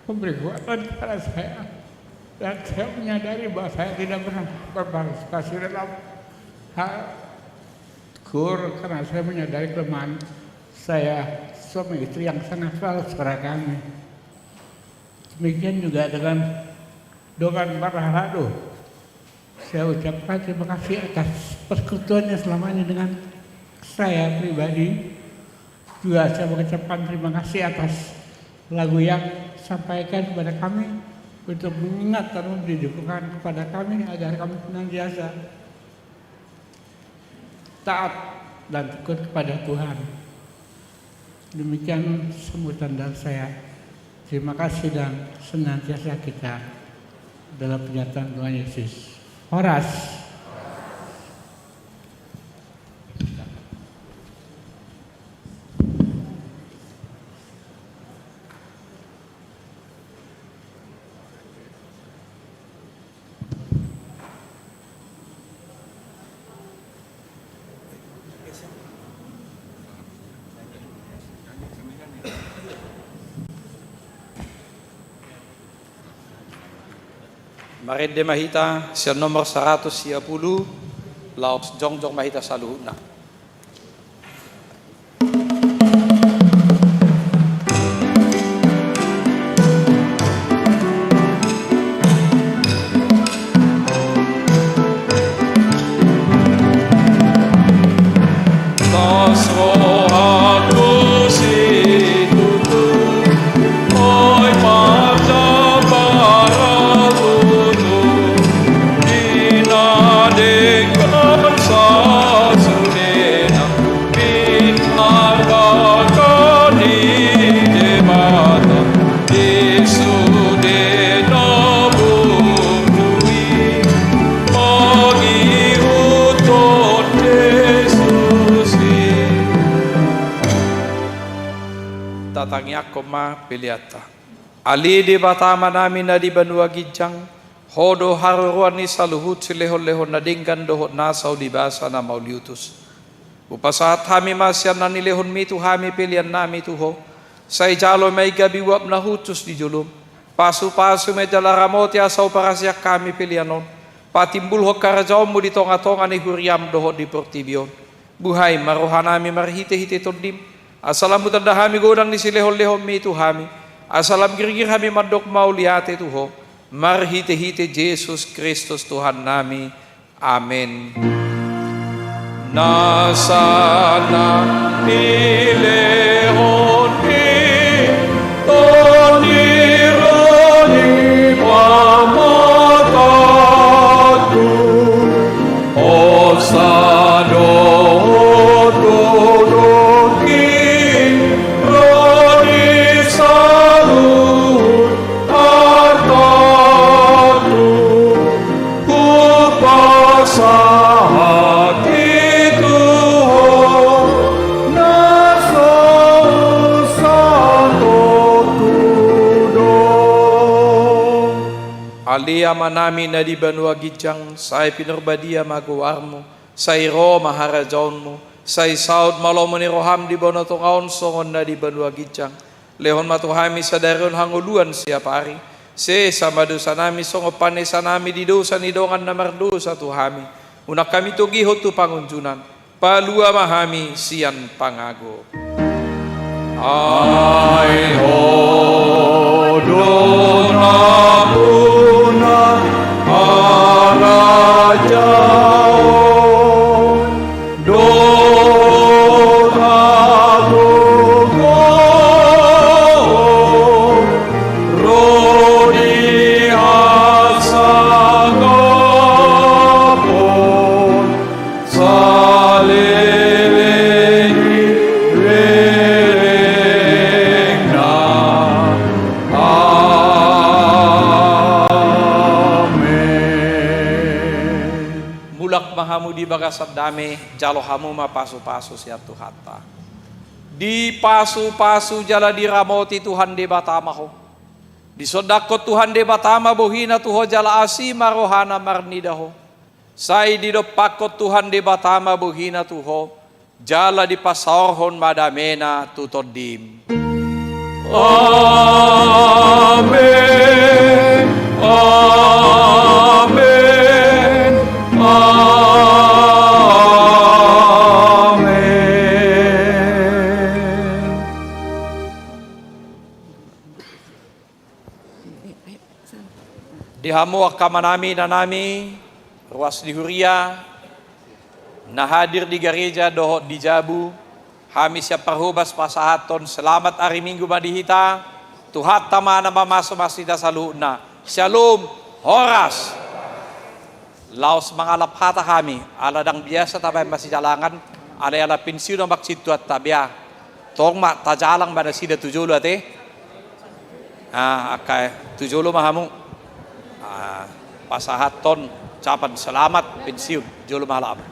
memberi kekuatan kepada saya, dan saya menyadari bahwa saya tidak pernah berpartisipasi dalam hal Syukur karena saya menyadari kelemahan saya, suami istri yang sangat selalu serakah kami. Demikian juga dengan dongan berharap. Saya ucapkan terima kasih atas persekutuannya selama ini dengan saya pribadi. Juga saya mengucapkan terima kasih atas lagu yang sampaikan kepada kami untuk mengingatkan, memberi dukungan kepada kami agar kami senantiasa taat dan tekun kepada Tuhan. Demikian sambutan dari saya. Terima kasih dan senantiasa kita dalam penyertaan Tuhan Yesus. Horas. Marende ma hita sian nomor saratus sia pulu, laos jongjong ma hita saluhutna. Tatangiangkon ma peleanta. Ale Debata Amanami na di banua ginjang, Ho do haroroan ni saluhut silehonlehon na denggan dohot nasa ulibasa na mauliutus. Hupasahat hami ma sian na nilehonmi tu hami peleannami tu Ho. Sai jalo ma i gabe uap na hushus di jolom. Pasupasu ma i jala ramoti asa huparasian hami pelean on patimbulhon harajaonmu di tongatonga ni huriam dohot di portibi on. Buhai ma rohanami marhitehite Tondim, asa lam hutanda hami godang ni silehonlehonmi tu hami, asa lam girgir hami mandok mauliate tu Ho, marhitehite Jesus Kristus Tuhannami. Amen. Nasa na nilehonmi Tondim ro di pamatangku, hosa dohot godangki ro di saluhut artangku, hupasahat i tu Ho na so satontu do. Ale Amanami na di banua ginjang, sai pinarbadia ma goarmu, sai ro ma harajaonmu, sai saut ma lomo ni roham di banua tonga on songon na di banua ginjang. Lehon ma tu hami sadari on hangoluan siapari. Sesa ma dosanami songon panesanami di dosa ni dongan na mardosa tu hami. Unang hami togihon tu pangunjunan. Palua ma hami sian pangago. Ai Ho do nampuna harajaon dohot hagogoon ro di hasangapon saleleng ni lelengna. Amen. Mulak ma hamu di bagasan dame, jalo hamu ma pasupasu sian Tuhanta. Dipasupasu jala diramoti Tuhan Debata ma ho. Disondangkon Tuhan Debata ma bohina tu ho jala asi ma rohana marnida ho. Sai didompakkon Tuhan Debata ma bohina tu ho, jala dipasaorhon ma damena tu tondim. Amen. Amen. Amen. Di hamu angka amanami, inanami, ruas ni huria, na hadir di gareja dohot di jabu, hami sian parhobas pasahathon selamat ari Minggu ma di hita. Tuhanta ma na mamasumasu hita saluhutna. Syalom, horas. Laos mangalap hata hami, ala ndang biasa tabaen masijalangan, alai ala pensiun amang sintuanta, bea tong ma tajalang ma nasida tu jolo ate. Ah, angka tu jolo ma hamu. Ah, pasahathon ucapan selamat pensiun, jolo ma halak amang.